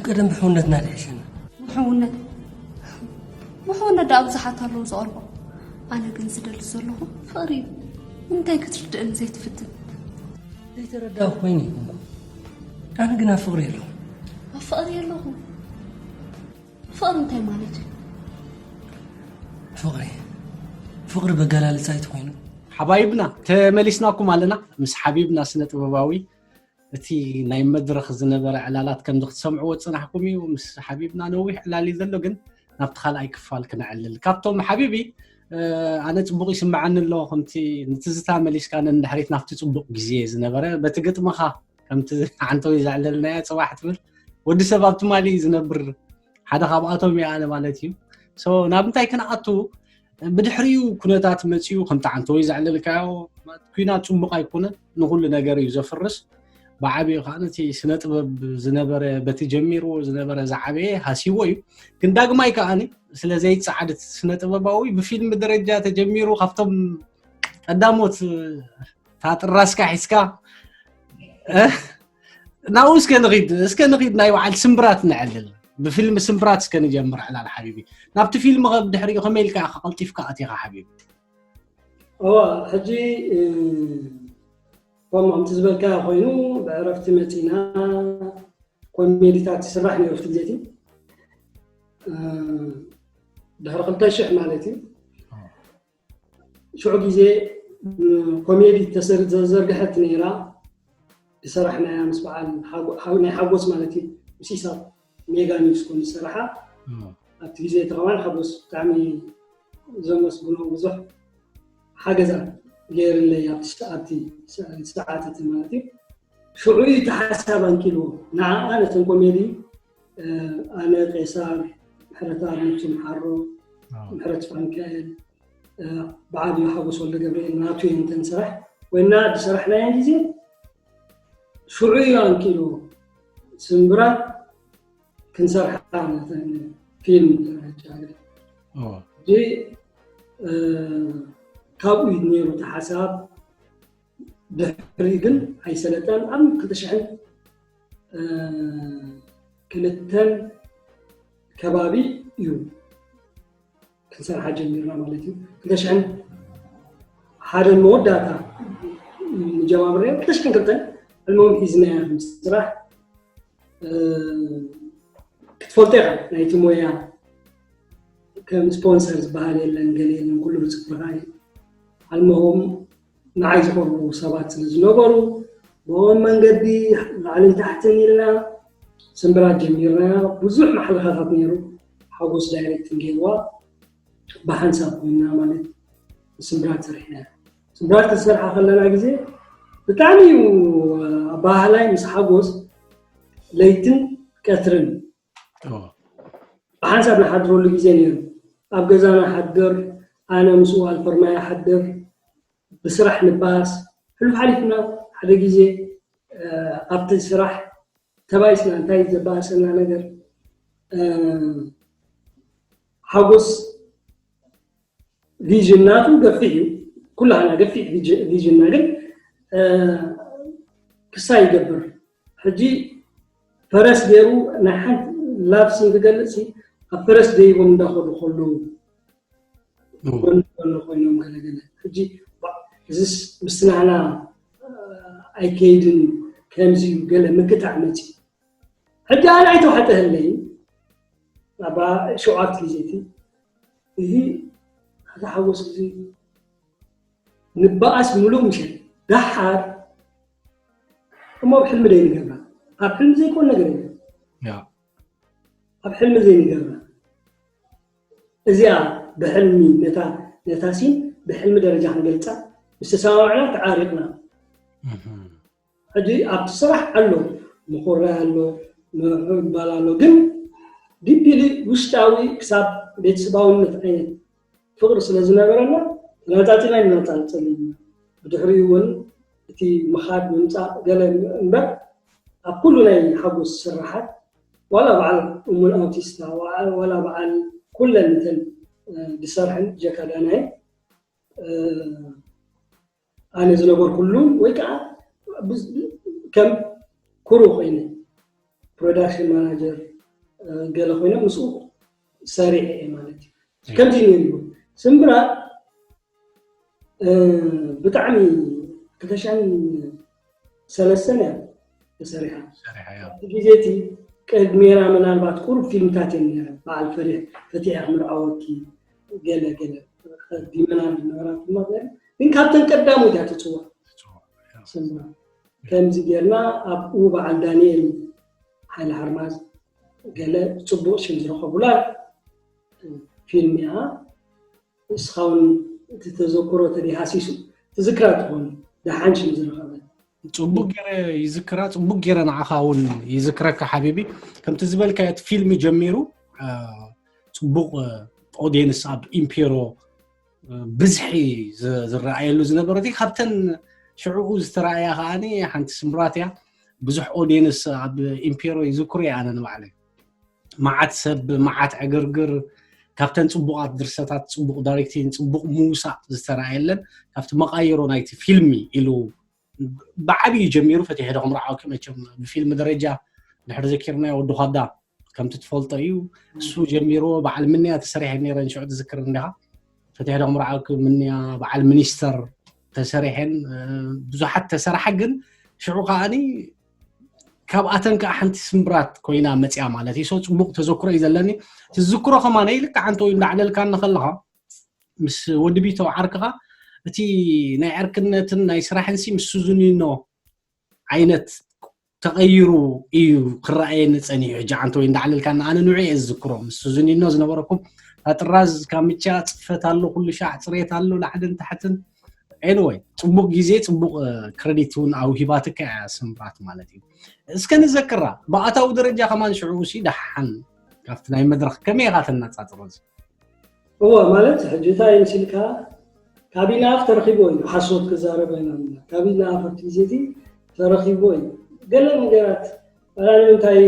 ቀደም ብሕውነትና ድሕሸና። ብሕውነት ብሕውነት ደኣ ብዙሓት ኣለዉ ዝቐርቦ። ኣነ ግን ዝደሊ ዘለኹ ፍቕሪ እዩ። ንምንታይ ክትርድእኒ ዘይትፍትን? ዘይተረዳእኩ ኮይኑ ይኹንኩ። ኣነ ግን ኣብ ፍቕሪ ኣለኹ። ኣብ ፍቕሪ ኣለኹ? ፍቕሪ እንታይ ማለት እዩ? ፍቕሪ ፍቕሪ በገላልጻ ኣይትኾይኑ። ሓባይብና ተመሊስናኩም ኣለና ምስ ሓቢብና ስነ ጥበባዊ። እቲ ናይ መድረኽ ዝነበረ ዕላላት ከምዚ ክትሰምዕዎ ዝፅናሕኩም እዩ። ምስ ሓቢብና ነዊሕ ዕላል እዩ ዘሎ፣ ግን ናብቲ ካልኣይ ክፋል ክነዕልል። ካብቶም ሓቢቢ ኣነ ፅቡቕ ይስምዓኒ ኣሎ፣ ከምቲ ንትዝታ መሊስካ ንድሕሪት ናብቲ ፅቡቕ ግዜ ዝነበረ በቲ ግጥምኻ ከምቲ ዓንተዊ ዘዕለልናያ ፅባሕ ትብል ወዲ ሰብ ኣብ ትማሊ ዝነብር ሓደ ካብኣቶም እየ ኣነ ማለት እዩ። ሶ ናብ እንታይ ክንኣቱ ብድሕሪኡ ኩነታት መፅኡ ከምቲ ዓንተወይ ዘዕለልካዮ ኩናት ፅቡቕ ኣይኮነን፣ ንኩሉ ነገር እዩ ዘፍርስ። ብዓብኡ ከዓ ነቲ ስነ ጥበብ ዝነበረ በቲ ጀሚርዎ ዝነበረ ዝዓበየ ሃሲዎ እዩ። ግን ዳግማይ ከዓ ስለ ዘይፀዓድት ስነ ጥበባዊ ብፊልም ደረጃ ተጀሚሩ ካብቶም ቀዳሞት ታጥራስካ ሒዝካ ናብኡ እስከ ንኺድ እስከ ንኺድ ናይ በዓል ስምብራት ንዕልል። ብፊልም ስምብራት እስከ ንጀምር ዕላል ሓቢቢ። ናብቲ ፊልም ኸ ብድሕሪኡ ከመይ ኢልካ ኢኻ ቀልጢፍካ ኣቲኻ ሓቢቢ? እዋ ሕጂ ከም ከምቲ ዝበልካ ኮይኑ ብዕረፍቲ መፂና ኮሜዲታት ይስራሕ ነይሩ እቲ ግዜቲ ድሕሪ ክልተ ሽሕ ማለት እዩ። ሽዑ ግዜ ኮሜዲ ተዘርግሐት ነይራ ዝሰራሕናያ ምስ በዓል ናይ ሓጎስ ማለት እዩ ምስ ኢሳብ ሜጋ ኒውስ ኮን ዝሰራሓ ኣብቲ ግዜ እቲ ከማን ሓጎስ ብጣዕሚ ዘመስግኖ ብዙሕ ሓገዛት ገይርለይ ኣብቲ ሰዓት እቲ ማለት እዩ። ሽዑ እዩ እቲ ሓሳብ ኣንቂልዎ ንዓኣ ነተን ኮሜዲ ኣነ ቄሳር፣ ምሕረተኣብ ነብሱ ምሓሮ፣ ምሕረት ፋንካኤል፣ ብዓብዩ ሓጎስ ወልደገብርኤል ናቱ እየን እተን ስራሕ ኮይና ዝሰራሕናየን ግዜ ሽዑ እዩ ኣንቂልዎ ስምብራት ክንሰርሓ ነተን ፊልም ደረጃ ሕጂ ካብኡ እዩ ነይሩ እቲ ሓሳብ ድሕሪ ግን ኣይሰለጠን ኣብ ክልተ ሽሕን ክልተን ከባቢ እዩ ክንሰርሓ ጀሚርና ማለት እዩ። ክልተ ሽሕን ሓደን መወዳእታ ንጀማምር ነይሩ ክልተ ሽሕን ክልተን ዕልሞም ሒዝናያ ስራሕ ክትፈልጦ ኢኻ ናይቲ ሞያ ከም ስፖንሰር ዝበሃል የለን ገለ የለን ኩሉ ብፅፍርኻ እዩ ኣልመሆም ንዓይ ዝቐርቡ ሰባት ስለ ዝነበሩ ብኦም መንገዲ ላዕልን ታሕትን ኢልና ስምብራት ጀሚርና ብዙሕ ማሕለኻታት ነይሩ ሓጎስ ዳይሬክትን ገይርዋ ብሓንሳብ ኮይና ማለት ስምብራት ሰሪሕና ስምብራት ክሰርሓ ከለና ግዜ ብጣዕሚ እዩ ኣባህላይ ምስ ሓጎስ ለይትን ቀትርን ብሓንሳብ ንሓድረሉ ግዜ ነይሩ ኣብ ገዛና ሓድር ኣነ ምስ ዋልፈርማይ ሓድር ብስራሕ ንባኣስ ሕሉፍ ሓሊፍና ሓደ ግዜ ኣብቲ ስራሕ ተባኢስና እንታይ ዘባእሰና ነገር ሓጎስ ቪዥን ናቱ ገፊሕ እዩ ኩላህና ገፊሕ ቪዥንና ግን ክሳ ይገብር ሕጂ ፈረስ ገይሩ ናይ ሓንቲ ላቭ ሲን ክገልፅ ኣብ ፈረስ ደይቦም እንዳኸዱ ከለዉ ጎኒ ጎኒ ኮይኖም ገለገለ ሕጂ እዚስ ምስ ናህና ኣይከይድን ከምዚ እዩ ገለ ምክታዕ መፂ ሕጂ ኣነ ኣይተዋሕጠህለይ ኣብ ሸውዓት ግዜቲ እዚ ኣታ ሓጎስ እዚ ንበኣስ ሙሉእ ምሸት ደሓር እሞ ኣብ ሕልሚ ደይ ንገብራ ኣብ ሕልሚ ዘይኮን ነገር የለን ኣብ ሕልሚ ዘይንገብራ እዚኣ ብሕልሚ ነታ ነታ ሲን ብሕልሚ ደረጃ ክንገልፃ ምስ ተሰማማዕና ተዓሪቕና ሕጂ ኣብቲ ስራሕ ኣሎ ምኹራይ ኣሎ ምዕባል ኣሎ ግን ዲፒሊ ውሽጣዊ ክሳብ ቤተሰባውነት ዓይነት ፍቕሪ ስለ ዝነበረና ተነፃፂልና ይነፃፀል ብድሕሪኡ እውን እቲ ምኻድ ምምፃእ ገለ እምበር ኣብ ኩሉ ናይ ሓጎስ ስራሓት ዋላ በዓል እሙን ኣውቲስታ ዋላ በዓል ኩለን እተን ዝሰርሐን ጀካዳናይ ኣነ ዝነበርኩሉ ወይ ከዓ ከም ኩሩ ኮይነ ፕሮዳክሽን ማናጀር ገለ ኮይኖም ምስኡ ሰሪዐ እየ ማለት እዩ። ከምዚ ነይሩ ስምብራት ብጣዕሚ ክልተ ሽሕን ሰለስተን እያ ተሰሪሓ። እቲ ግዜ እቲ ቅድሜና ምናልባት ቁሩብ ፊልምታት እየን ነይረን። በዓል ፈሪሕ ፈቲሐ ክምርዓወኪ ገለ ገለ ዲመና ዝነበራ ፊልማት ነይረን። ግን ካብተን ቀዳሞት እያ ትፅዋዕ ስምብራት። ከምዚ ጌርና ኣብኡ በዓል ዳንኤል ሓይለ ሓርማዝ ገለ ፅቡቕ ሽም ዝረኸቡላ ፊልም እያ። ንስኻ እውን እቲ ተዘክሮ ተደይ ሃሲሱ ትዝክራ ትኾን ደሓን ሽም ዝረኸበ ፅቡቅ ገይረ ይዝክራ ፅቡቅ ገይረ ንዓኻ እውን ይዝክረካ ሓቢቢ። ከምቲ ዝበልካ እቲ ፊልም ጀሚሩ ፅቡቅ ኦዲየንስ ኣብ ኢምፔሮ ብዝሒ ዝረኣየሉ ዝነበረ እቲ ካብተን ሽዕኡ ዝተረኣያ ከዓኒ ሓንቲ ስምብራት እያ። ብዙሕ ኦዲየንስ ኣብ ኢምፔሮ ይዝክሮ እየ ኣነ ንባዕለይ። መዓት ሰብ መዓት ዕግርግር ካብተን ፅቡቃት ድርሰታት ፅቡቅ ዳይሬክቲን ፅቡቅ ምውሳእ ዝተረኣየለን ካብቲ መቃየሮ ናይቲ ፊልሚ ኢሉ ብዓብዩ ጀሚሩ ፈቲሐ ዶ ክምርዓወኪ መቸም ብፊልም ደረጃ ድሕሪ ዘኪርናዮ ወዲ ኳዳ ከምቲ ትፈልጦ እዩ እሱ ጀሚርዎ በዓል ምንያ ተሰሪሐ ነይረን ሽዑ ትዝክር እንዲኻ ፈቲሐ ዶ ክምርዓወኪ ምንያ በዓል ሚኒስተር ተሰሪሐን ብዙሓት ተሰራሓ ግን ሽዑ ከዓኒ ካብኣተን ከዓ ሓንቲ ስምብራት ኮይና መፅያ ማለት እዩ። ሰው ፅቡቅ ተዘክሮ እዩ ዘለኒ። ትዝክሮ ከማነይ ልክዕ ኣንተ ወይ እንዳዕለልካ ንከለካ ምስ ወዲ ቢቶ ዓርክኻ እቲ ናይ ዕርክነትን ናይ ስራሕን ሲ ምስ ሱዙኒኖ ዓይነት ተቐይሩ እዩ ክረኣየኒ ፀኒሑ። ሕጂ ዓንተ ወይ እንዳዕለልካ ኣነ ንዑ እየ ዝዝክሮ ምስ ሱዙኒኖ ዝነበረኩም ኣጥራዝ ካምቻ ፅፈት ኣሎ ኩሉ ሻዕ ፅሬት ኣሎ ላዕልን ታሕትን anyway ፅቡቅ ግዜ ፅቡቅ ክረዲት እውን ኣውሂባትካ እያ ስምብራት ማለት እዩ እስከ ንዘክራ ብኣታዊ ደረጃ ከማን ሽዑ ሲ ደሓን ካብቲ ናይ መድረክ ከመይ ኢኻ ተነፃፅሮ እዚ እወ ማለት ሕጂ እንታይ ምስልካ ካቢና ኣፍ ተረኪብዎ እዩ ሓሶት ክዛረብ ኣይናምና ካቢና ኣፍ ኣብቲ ግዜ እቲ ተረኪብዎ እዩ ገለ ነገራት ዋላ ንምንታይ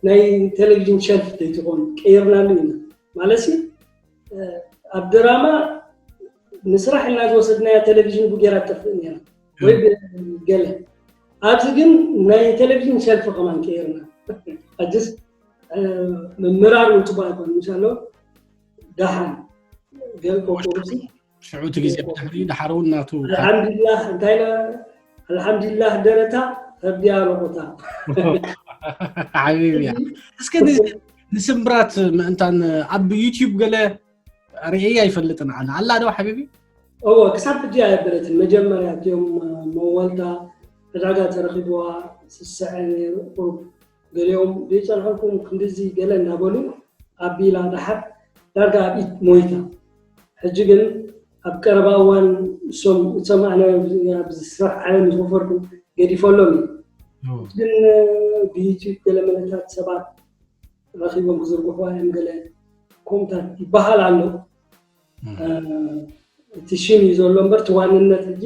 ናይ ቴሌቪዥን ሸልፍ ዘይትኾን ቀይርናሉ ኢና ማለት ሲ ኣብ ድራማ ንስራሕ ኢልና ዝወሰድናያ ቴሌቪዥን ብጌራ ትጠፍእ ነራ ወይ ገለ ኣብዚ ግን ናይ ቴሌቪዥን ሸልፍ ከማን ቀይርና ሕጅስ ምምራር እውን ፅቡቅ ኣይኮን ምሻሎ ደሓን ገል ቆቆሩሲ ሽዑ እቲ ግዜ ብድሕሪ ድሓር እውን ናቱ ኣልሓምዱሊላህ እንታይ ኣልሓምዱሊላህ ደረታ ፈርድያ ለቆታ ሓቢቢ እያ እስከ ንስምብራት ምእንታን ኣብ ዩቲዩብ ገለ ርእየ ኣይፈልጥን ኣነ ኣላ ዶ ሓቢቢ እዎ ክሳብ ሕጂ ኣየበለትን መጀመርያ እትዮም መወልታ ዕዳጋ ተረኪብዋ ስስዐ ነይሩ ቁሩብ ገሊኦም ዘይፀንሐልኩም ክንድዚ ገለ እናበሉ ኣቢላ ደሓር ዳርጋ ኣብ ኢድ ሞይታ ሕጂ ግን ኣብ ቀረባ እዋን እሶም እቶም ኣነ ኣብ ስራሕ ዓለም ዝወፈርኩ ገዲፈሎም እዩ ግን ብዩቲብ ገለ መለታት ሰባት ረኪቦም ክዝርግሕዋ እዮም ገለ ኮምታት ይበሃል ኣሎ እቲ ሽም እዩ ዘሎ እምበር እቲ ዋንነት ሕጂ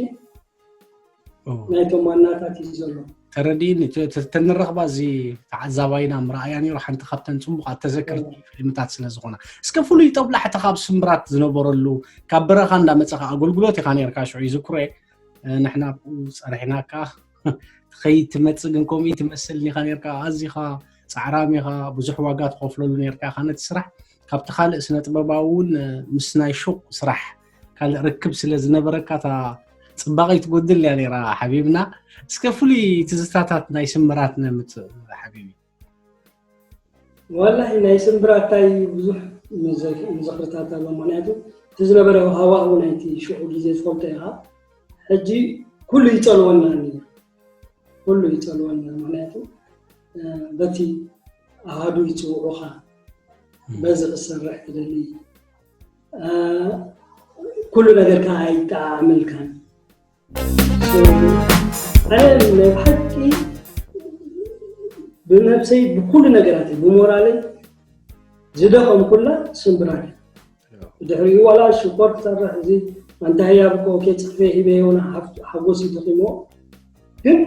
ናይቶም ዋናታት እዩ ዘሎ ተረዲእኒ ተንረኽባ እዚ ተዓዛባይና ምረኣያ ነይሩ ሓንቲ ካብተን ፅቡቃት ተዘክርቲ ፊልምታት ስለ ዝኾና እስከ ፍሉይ ጠብላሕቲ ካብ ስምብራት ዝነበረሉ ካብ በረኻ እንዳመፀኻ ኣገልግሎት ኢኻ ነርካ ሽዑ ይዝክሮ ንሕና ኣብኡ ፀሪሕናካ ትኸይድ ትመፅእ ግን ከምኡ ትመስል ኒኻ ነርካ ኣዚኻ ፃዕራም ኢኻ ብዙሕ ዋጋ ትኸፍለሉ ነርካ ኢኻ ነቲ ስራሕ ካብቲ ካልእ ስነ ጥበባዊ እውን ምስ ናይ ሹቕ ስራሕ ካልእ ርክብ ስለ ዝነበረካ እታ ፅባቐ ትጎድል እያ ነራ ሓቢብና እስከ ፍሉይ ትዝታታት ናይ ስምራት ነምፅእ ሓቢቢ ወላሂ ናይ ስምብራታይ ብዙሕ መዘክርታት ኣሎ ምክንያቱ እቲ ዝነበረ ሃዋህው ናይቲ ሽዑ ግዜ ዝፈልጦ ኢኻ ሕጂ ኩሉ ይፀልወና ነይሩ ኩሉ ይፀልወና ምክንያቱ በቲ ኣሃዱ ይፅውዑኻ በዚ ክሰርሕ ትደሊ ኩሉ ነገርካ ኣይጠዓምልካን ኣነ ናይ ብሓቂ ብነብሰይ ብኩሉ ነገራት ብሞራለይ ዝደኸም ኩላ ስምብራት ድሕሪኡ ዋላ ሽኮር ክሰርሕ እዚ ኣንታ ህያብ እኮ ኬ ፅሕፈ ሂበ የሆነ ሓጎስ ይደኺሞ ግን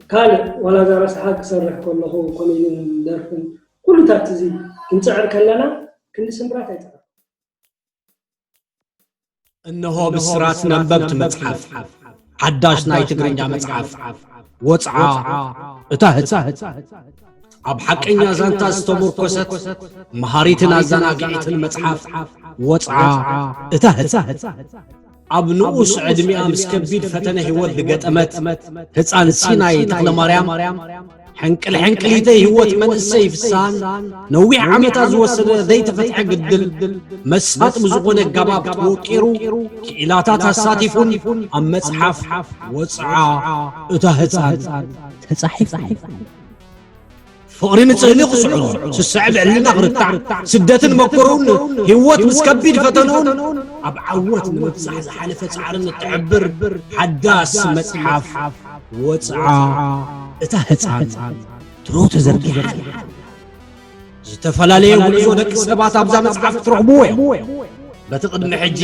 ካልእ ዋላ እዛ ረስሓ ክሰርሕ ከለኹ ኮሜድን ደርፍን ኩሉታት እዚ ክንፅዕር ከለና ክንዲ ስምብራት ኣይፅዕር እነሆ ብስራት ነበብቲ መፅሓፍ ሓዳሽ ናይ ትግርኛ መፅሓፍ ወፅዓ እታ ህፃ ኣብ ሓቀኛ ዛንታ ዝተመርኮሰት መሃሪትን ኣዘናግዒትን መጽሓፍ ወጽዓ እታ ህጻን። ኣብ ንኡስ ዕድሚኣ ምስ ከቢድ ፈተነ ህይወት ዝገጠመት ህጻን ሲናይ ተኽለማርያም፣ ሕንቅል ሕንቅሊተ ህይወት መንእሰይ ፍስሃን ነዊሕ ዓመታት ዝወሰደ ዘይተፈትሐ ግድል መሳጢ ብዝኾነ ኣገባብ ተወቂሩ፣ ክኢላታት ኣሳቲፉን ኣብ መጽሓፍ ወጽዓ እታ ህጻን ተጻሒፉ። ፍቕሪ ንጽህሊ ክስዕሮ፣ ስስዐ ብዕልና ክርታዕ፣ ስደትን መከርኡን ህይወት ምስ ከቢድ ፈተንኡን ኣብ ዓወት ንምብጻሕ ዝሓለፈ ጻዕርን እትሕብር ሓዳስ መጽሓፍ ወጽዓ እታ ህጻን ትሮ ተዘርጊሓ ኣላ። ዝተፈላለየ ጉዕዞ ደቂ ሰባት ኣብዛ መጽሓፍ ትረኽብዎ እዮም። በቲ ቅድሚ ሕጂ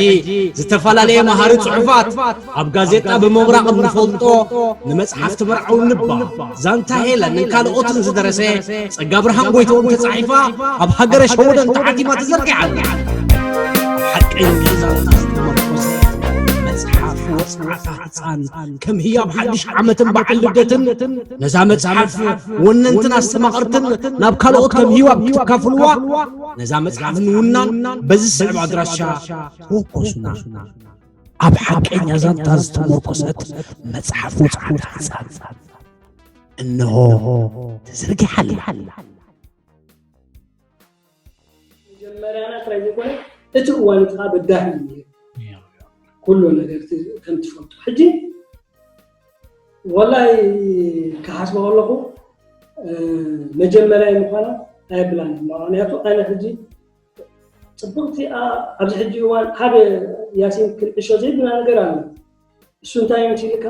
ዝተፈላለየ መሃሪ ጽሑፋት ኣብ ጋዜጣ ብምብራቕ እንፈልጦ ንመጽሓፍ ትምርዓው ንባ ዛንታ ሄለን ንካልኦትን ዝደረሰ ጸጋ ብርሃን ጎይትኦም ተጻሒፋ ኣብ ሃገረ ሸወደን ተዓቲማ ተዘርጊሓ ኣላ። ኣብ ሓቀኛ ዛንታ ዝተመርኮሰ መጽሓፍ ወጽዓታ ህጻን ከም ህያብ ሓድሽ ዓመትን በዓል ልደትን ነዛ መጽሓፍ ወነንትን ኣስተማቐርትን ናብ ካልኦት ከም ህያብ ክትካፍልዋ ነዛ መጽሓፍ ምውናን በዚ ዝስዕብ ኣድራሻ ተወከሱና። ኣብ ሓቀኛ ዛንታ ዝተመርኮሰት መጽሓፍ ወጽዓታ ህጻን እንሆ ተዘርጊሓ ኣላ። መጀመርያና ጥራይ ዘይኮነ እቲ እዋን እቲ ከዓ በዳሂ እዩ ነይሩ። ኩሉ ነገር እቲ ከም ትፈልጡ ሕጂ ወላይ ክሓስቦ ከለኹ መጀመርያ ምዃና ኣየብላን። ምክንያቱ ኣነ ሕጂ ፅብቕቲ ኣብዚ ሕጂ እዋን ሓደ ያሲን ክንዕሾ ዘይብና ነገር ኣሎ። እሱ እንታይ እዩ ትልካ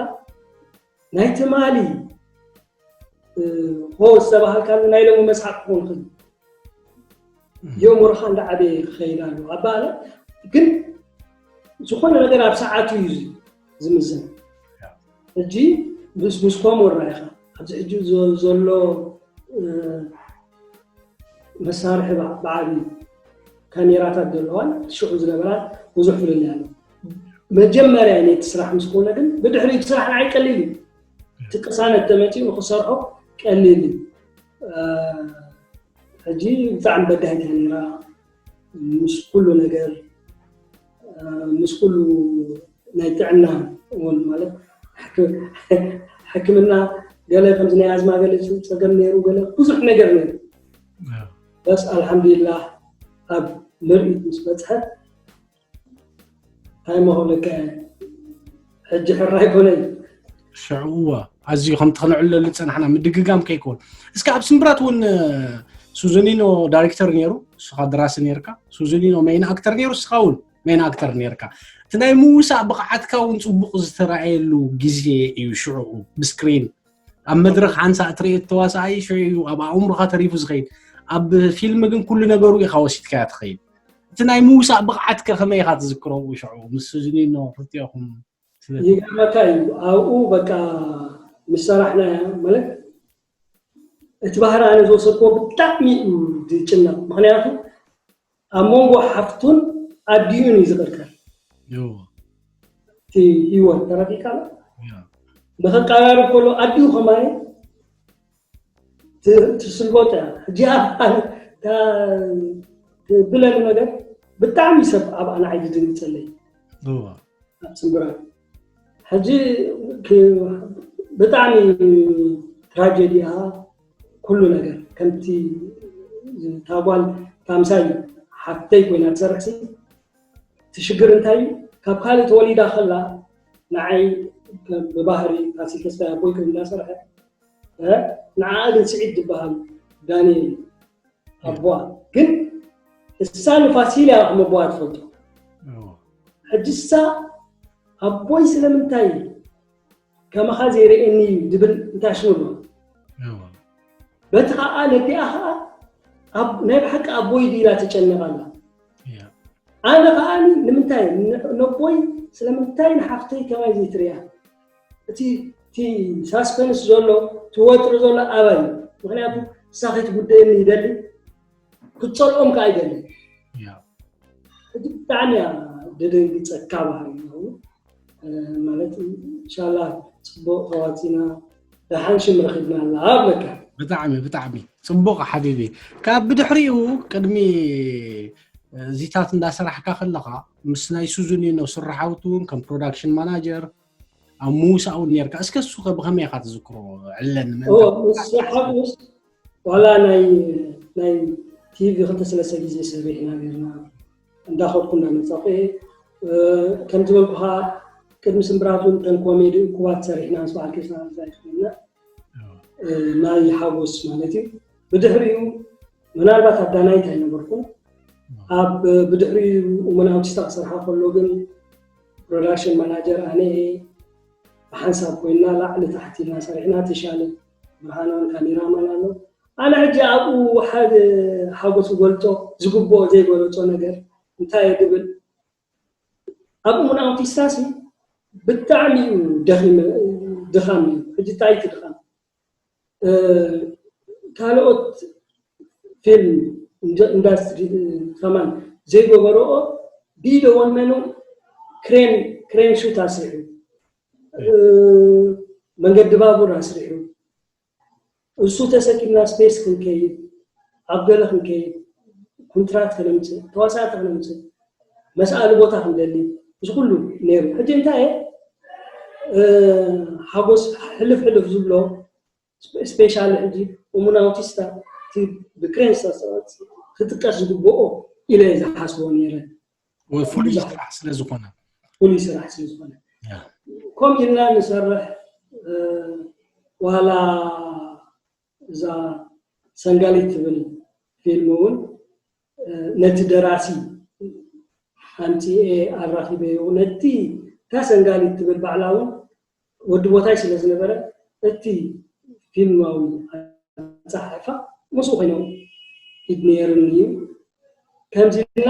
ናይ ትማሊ ሆ ዝተባሃልካ ናይ ሎሚ መፅሓፍ ክኾን ይኽእል። የእምሮኻ እንዳዓበየ ክኸይድ ኣለዎ ኣባለ። ግን ዝኾነ ነገር ኣብ ሰዓቱ እዩ ዝምዘን። ሕጂ ምስ ምስ ኮሞራ ኢኻ ኣብዚ ሕጂ ዘሎ መሳርሒ ብዓቢ ካሜራታት ዘለዋን ሽዑ ዝነበራን ብዙሕ ፍልልይ ኣሎ። መጀመርያ ነቲ ስራሕ ምስ ኮነ ግን ብድሕሪ እቲ ስራሕ ንዓይ ቀሊል እዩ። እቲ ቅሳነት ተመፂኡ ንክሰርሖ ቀሊል እዩ። ሕጂ ብጣዕሚ በዳሂት እያ ነይራ ምስ ኩሉ ነገር ምስ ኩሉ ናይ ጥዕና እውን ማለት ሕክምና ገለ ከምዚ ናይ ኣዝማ ገለ ፀገም ነይሩ ገለ ብዙሕ ነገር ነይሩ። በስ ኣልሓምዱሊላህ ኣብ ምርኢት ምስ በፅሐት እንታይ መኸብለካ ሕጂ ሕራ ኣይኮነን። ሽዑ እዋ ኣዝዩ ከምቲ ክነዕለሉ ዝፀናሕና ምድግጋም ከይኮን እስኪ ኣብ ስምብራት እውን ሱዙኒኖ ዳይሬክተር ነይሩ፣ ንስኻ ደራሲ ነይርካ። ሱዙኒኖ ሜይን ኣክተር ነይሩ፣ ንስኻ እውን ሜይን ኣክተር ነይርካ። እቲ ናይ ምውሳእ ብቕዓትካ እውን ፅቡቕ ዝተረኣየሉ ግዜ እዩ። ሽዑ ብስክሪን ኣብ መድረኽ ሓንሳእ እትርእዮ ተዋሳኣይ ሽዑ እዩ ኣብ ኣእምሮኻ ተሪፉ ዝኸይድ። ኣብ ፊልም ግን ኩሉ ነገሩ ኢኻ ወሲድካያ ትኸይድ። እቲ ናይ ምውሳእ ብቕዓትከ ከመይ ኢኻ ትዝክሮ? ሽዑ ምስ ሱዙኒኖ ክልቲኦኹም ስለ ይገርመካ እዩ ኣብኡ በቃ ምስ ሰራሕና ማለት እቲ ባህሪ ኣነ ዝወሰድክዎ ብጣዕሚ እዩ ዝጭነቕ። ምክንያቱ ኣብ መንጎ ሓፍቱን ኣዲኡን እዩ ዝቕርቀር እቲ ህይወት ተረዲእካ ዶ? ንኸቀራርብ ከሎ ኣዲኡ ከማይ ትስልቦጥ እያ። ሕጂ ትብለኒ ነገር ብጣዕሚ ሰብ ኣብኣ ንዓይ ዝድንግፀለይ ኣብ ስምብራት ሕጂ ብጣዕሚ ትራጀዲ እያ ኩሉ ነገር ከምቲ ታጓል ታምሳይ ሓፍተይ ኮይና ትሰርሕሲ እቲ ሽግር እንታይ እዩ ካብ ካልእ ተወሊዳ ከላ ንዓይ ብባህሪ ፋሲል ተስፋይ ኣቦይ ከም እንዳሰርሐ ንዓ ግን ስዒድ ዝበሃል ዳንኤል ኣቦዋ ግን እሳ ንፋሲል እያ ከም ኣቦዋ ትፈልጦ ሕጂ እሳ ኣቦይ ስለምንታይ ከማኻ ዘይርእየኒ እዩ ዝብል እንታይ ሽሙ ኣሎ በቲ ከዓ ነዲኣ ከዓ ናይ ብሓቂ ኣቦይ ድዩ ኢላ ትጨነቕ ኣላ ኣነ ከዓ ንምንታይ ነቦይ ስለምንታይ ንሓፍተይ ከማይ ዘይትርእያ እቲ እቲ ሳስፐንስ ዘሎ ትወጥሪ ዘሎ ኣባይ ምክንያቱ እሳ ከይትጉደየኒ ይደሊ ክፀልኦም ከዓ ይደሊ ሕጂ ብጣዕሚ እያ ደደንግፀካ ባህሪ ማለት እንሻላ ፅቡቅ ተዋፂና ደሓን ሽም ረኪብና ኣላ ኣብለካ ብጣዕሚ ብጣዕሚ ጽቡቕ ሓቢቢ። ካብ ብድሕሪኡ ቅድሚ እዚታት እንዳሰራሕካ ከለኻ ምስ ናይ ሱዙኒኖ ስራሓውቲ እውን ከም ፕሮዳክሽን ማናጀር ኣብ ምውሳእ እውን ነርካ። እስከ እሱ ከ ብኸመይ ኢኻ ትዝክሮ? ዕለን ምእንቲ ምስ ሓጎስ ዋላ ናይ ናይ ቲቪ ክልተ ሰለስተ ግዜ ሰሪሕና ነርና እንዳኸድኩ እንዳመፃኹ እየ። ከም ዝበልኩኻ ቅድሚ ስምብራት እውን ተን ኮሜዲ እኩባት ሰሪሕና ምስ በዓል ኬስና ዛይፍና ናይ ሓጎስ ማለት እዩ። ብድሕሪኡ ምናልባት ኣብ ዳናይት ኣይነበርኩን። ኣብ ብድሕሪኡ እሙን ኣውቲስታ ክሰርሓ ከሎ ግን ፕሮዳክሽን ማናጀር ኣነ እየ። ብሓንሳብ ኮይንና ላዕሊ ታሕቲ ኢልና ሰሪሕና። ተሻለ ብርሃነውን ካሜራማን ኣሎ። ኣነ ሕጂ ኣብኡ ሓደ ሓጎስ ክገልጾ ዝግብኦ ዘይገለጾ ነገር እንታይ እየ ድብል ኣብ እሙን ኣውቲስታሲ ብጣዕሚ እዩ ደኺመ ድኻም እዩ። ሕጂ እንታይ እቲ ድኻም ካልኦት ፊልም ኢንዳስትሪ ከማን ዘይገበረኦ ቢዶ ወነኑ ክሬን ክሬን ሹት ኣስሪሑ መንገዲ ባቡር ኣስሪሑ እሱ ተሰኪምና ስፔስ ክንከይድ ኣብ ገለ ክንከይድ ኩንትራት ከነምፅእ ተዋሳእቲ ከነምፅእ መስኣሊ ቦታ ክንደሊ እዚ ኩሉ ነይሩ። ሕጂ እንታይ ሓጎስ ሕልፍ ሕልፍ ዝብሎ ስፔሻሊ ሕጂ እሙን ኣውቲስታ እቲ ብክሬን ክጥቀስ ዝግብኦ ኢለ ዝሓስቦ ነይረ። ፍሉይ ስራሕ ስለ ዝኾነ ፍሉይ ስራሕ ስለ ዝኾነ ከምኡ ኢልና ንሰርሕ። ዋላ እዛ ሰንጋሊት ትብል ፊልም እውን ነቲ ደራሲ ኣምፂኤ ኣራኺበዮ ነቲ እታ ሰንጋሊት ትብል ባዕላ እውን ወዲ ቦታይ ስለ ዝነበረ እቲ ፊልማዊ ኣፀሓሕፋ ምስኡ ኮይኖም ኢድ ነይርኒ እዩ። ከምዚ ኢልና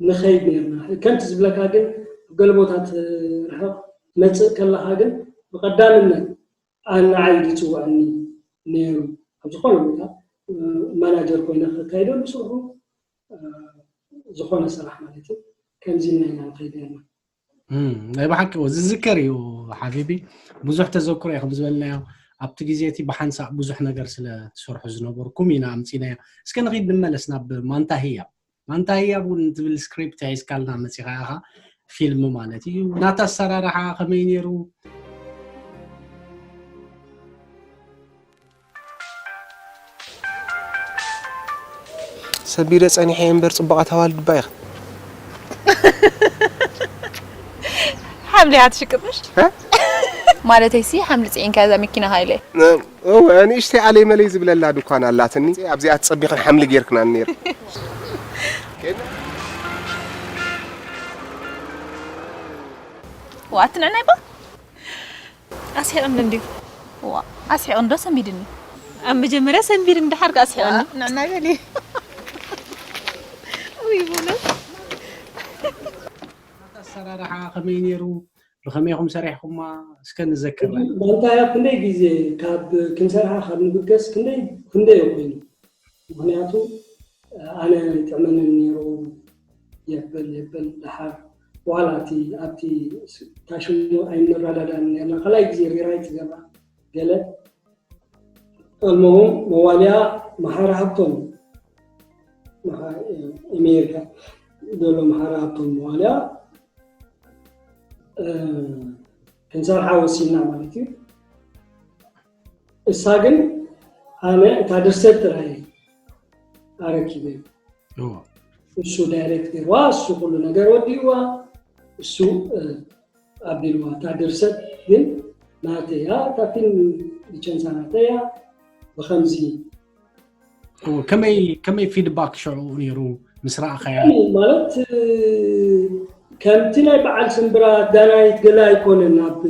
ንኸይድ ነርና። ከምቲ ዝብለካ ግን ኣብ ገለ ቦታት ርሕቕ መፅእ ከለኻ ግን ብቐዳምነት ኣናዓይ ዝፅውዕኒ ነይሩ ኣብ ዝኾነ ቦታ ማናጀር ኮይነ ከካይደሉ ስርሑ ዝኾነ ስራሕ ማለት እዩ። ከምዚ ኢልና ኢና ንኸይድ ነርና። ናይ ብሓቂ ዝዝከር እዩ ሓቢቢ። ብዙሕ ተዘክሮ እዩ ከም ዝበልናዮ ኣብቲ ግዜ እቲ ብሓንሳእ ብዙሕ ነገር ስለ ትሰርሑ ዝነበርኩም ኢና ኣምፂናዮ። እስከ ንኺድ ንመለስ ናብ ማንታ ህያብ። ማንታ ህያብ እውን ትብል ስክሪፕት ሒዝካልና መፂኻ ኢኻ። ፊልም ማለት እዩ። ናታ ኣሰራርሓ ከመይ ነይሩ? ሰቢረ ፀኒሐ እየ እምበር ፅቡቓት ኣዋልድ እባ ኢኽን። ሓምሊ እያ ትሽቅጥ ምሽ? ማለተይ ሲ ሓምሊ ፅዒንካ እዛ መኪና ሃይለ። እወ ንእሽተይ ኣለይ መለይ ዝብለላ ድኳን ኣላትኒ ኣብዚኣ ትፀቢኽን ሓምሊ ጌርክና ነይር። ዋ ትንዕናይ ባ ኣስሒቕኒ እንድዩ። ዋ ኣስሒቕኒ ዶ ሰንቢድኒ? ኣብ መጀመርያ ሰንቢድኒ ደሓር ከ ኣስሒቕኒ። ንዕናይ በሊ። ውይ በሎ። ኣሰራርሓ ከመይ ነይሩ? ብኸመይ ኢኹም ሰሪሕኩማ? እስከ ንዘክር። ባንታያ ክንደይ ግዜ ካብ ክንሰርሓ ካብ ንብገስ ክንደይ ክንደይ እዩ ኮይኑ ምክንያቱ ኣነ ይጥዕመንን ነይሩ የበል የበል ደሓር ዋላ እቲ ኣብቲ ታሽሙ ኣይንረዳዳን ነርና ካልኣይ ግዜ ሪራይት ዝገብራ ገለ ቅድምኡ መዋልያ መሓሪ ሃብቶም ኣሜሪካ ዘሎ መሓሪ ሃብቶም መዋልያ ክንሰርሓ ወሲና ማለት እዩ። እሳ ግን ኣነ እታ ድርሰት ጥራይ ኣረኪበ እሱ ዳይሬክት ገይርዋ እሱ ኩሉ ነገር ወዲእዋ እሱ ኣቢልዋ እታ ድርሰት ግን ናተያ እታ ፊልም ሊቸንሳ ናተያ ብከምዚ ከመይ ከመይ ፊድባክ ሽዑ ነይሩ ምስ ረኣኻያ? ማለት ከምቲ ናይ በዓል ስምብራት ዳናይት ገለ ኣይኮነን ኣብ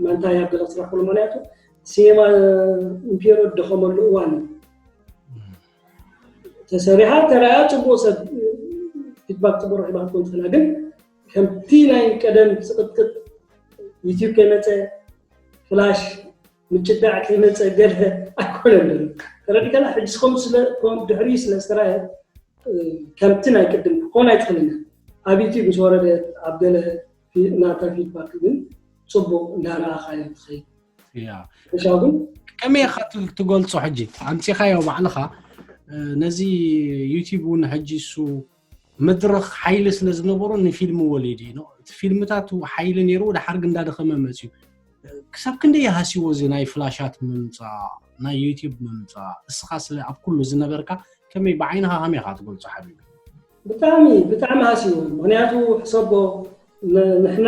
መንታይ ኣብ ገለ ስራሕ ኩሉ ምክንያቱ ሲኔማ ኢምፔሮ ደኸመሉ እዋን ተሰሪሓ ተራያ ፅቡቅ ሰብ ፊድባክ ፅቡቅ ረኪባ ክትኮን ትኽእላ ግን ከምቲ ናይ ቀደም ፅቅጥቅጥ ዩቲብ ከይመፀ ፍላሽ ምጭዳዕ ከይመፀ ገለ ኣይኮነን ተረዲከላ ሕጂ ስኹም ድሕሪ ስለ ዝተራየ ከምቲ ናይ ቅድም ክኾን ኣይትኽእልን ኣብ ዩቲብ ምስ ወረደ ኣብ ገለ ናታ ፊድባክ ግን ፅቡቅ እንዳረኣኻዮ ትኸይድ ያ እሻው ግን ከመይ ኢኻ ት- ትገልጾ? ሕጂ ኣምጺኻዮ ባዕልኻ። እ፣ ነዚ ዩቲብ እውን ሕጂ እሱ መድረኽ ሓይሊ ስለ ዝነበሮ ንፊልም ወሊዱ እዩ። እቲ ፊልምታት ሓይሊ ነይሩ፣ ድሓር ግን እንዳደኸመ መፅዩ። ክሳብ ክንደይ ሃሲዎ እዚ ናይ ፍላሻት ምምፃእ፣ ናይ ዩቲብ ምምፃእ? እስኻ ስለ ኣብ ኩሉ ዝነበርካ ከመይ ብዓይንኻ ከመይ ኢኻ ትገልጾ ሓቢቢ? ብጣዕሚ ብጣዕሚ ሃሲዎ። ምክንያቱ ሕሰቦ፣ ን- ንሕና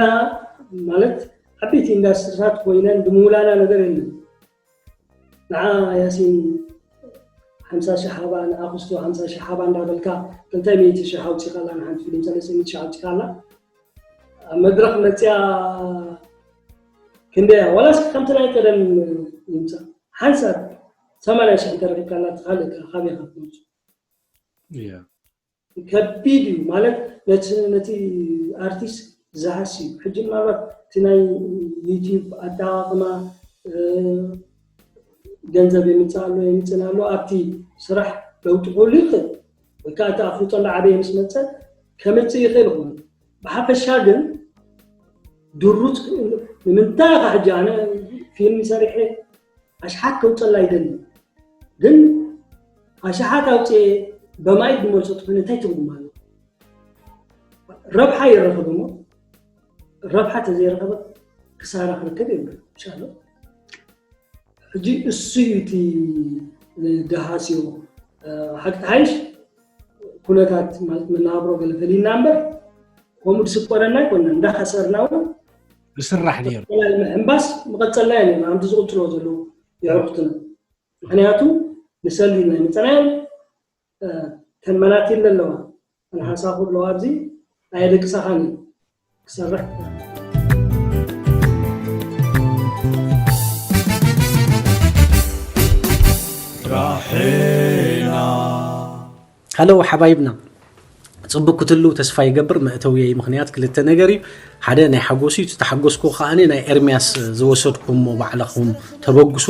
ማለት ዓበይቲ ኢንዳስትሪታት ኮይነን ድምውላና ነገር የለን። ንዓ ያሲን ሓምሳ ሺሕ ሃባ፣ ንኣክስቶ ሓምሳ ሺሕ ሃባ እንዳበልካ ክልተ ሚእቲ ሺሕ ኣውፂኻላ፣ ንሓንቲ ፊልም ሰለስተ ሚእቲ ሺሕ ኣውፂኻላ። ኣብ መድረኽ መፅያ ክንደያ ዋላስ ከምቲ ናይ ቀደም ይምፃእ ሓንሳብ ሰማንያ ሺሕ እንተረኺብካላ ትኻልእ ካበይ ክትመፁ? ያ ከቢድ እዩ ማለት ነቲ ነቲ ኣርቲስት ዝሃሲ እዩ። ሕጂ ምናልባት እቲ ናይ ዩቲብ ኣጠቃቅማ እ፣ ገንዘብ የምፅእ ኣሎ የምፅን ኣሎ ኣብቲ ስራሕ ለውጢ ክህሉ ይኽእል ወይ ከዓ እቲ ኣፍልጦ እንዳዓበየ ምስ መፀ ከምፅእ ይኽእል ይኸውን። ብሓፈሻ ግን ድሩት ንምንታይ ኢኻ ሕጂ ኣነ ፊልም ሰሪሐ ኣሽሓት ከውፀላ ይደሊ ግን ኣሽሓት ኣውፅኤ በማይ ዝመልሶ ትኾነ እንታይ ትርጉም ኣሎ? ረብሓ ይረኸብ እሞ ረብሓ ተዘይረኸበ ክሳራ ክርከብ የብሉ። ሻሎ ሕጂ እሱ እዩ እቲ ደሃስዮ ሓቂ ሓይሽ ኩነታት ማለት መናብሮ ገለ ፈሊና እምበር ከምኡ ዝስቆረና ኣይኮነን። እንዳኸሰርና እውን ዝስራሕ ነይሩ። ምሕንባስ መቐፀልና እዩ ነይሩ። ኣንቲ ዝቕፅሎ ዘለዉ የዕርክትና ምክንያቱ ንሰሊ ናይ መፀናዮም ተመናቲለ ኣለዋ ኣንሓሳኹ ኣለዋ ኣብዚ ኣየደቅሳኻን እዩ ክሰርሕ ሃለው ሓባይብና፣ ፅቡቅ ክትህልው ተስፋ ይገብር። መእተውየይ ምክንያት ክልተ ነገር እዩ። ሓደ ናይ ሓጎስ እዩ። ተሓጎስኩ ከዓኒ ናይ ኤርሚያስ ዝወሰድኩሞ ባዕላኹም ተበግሶ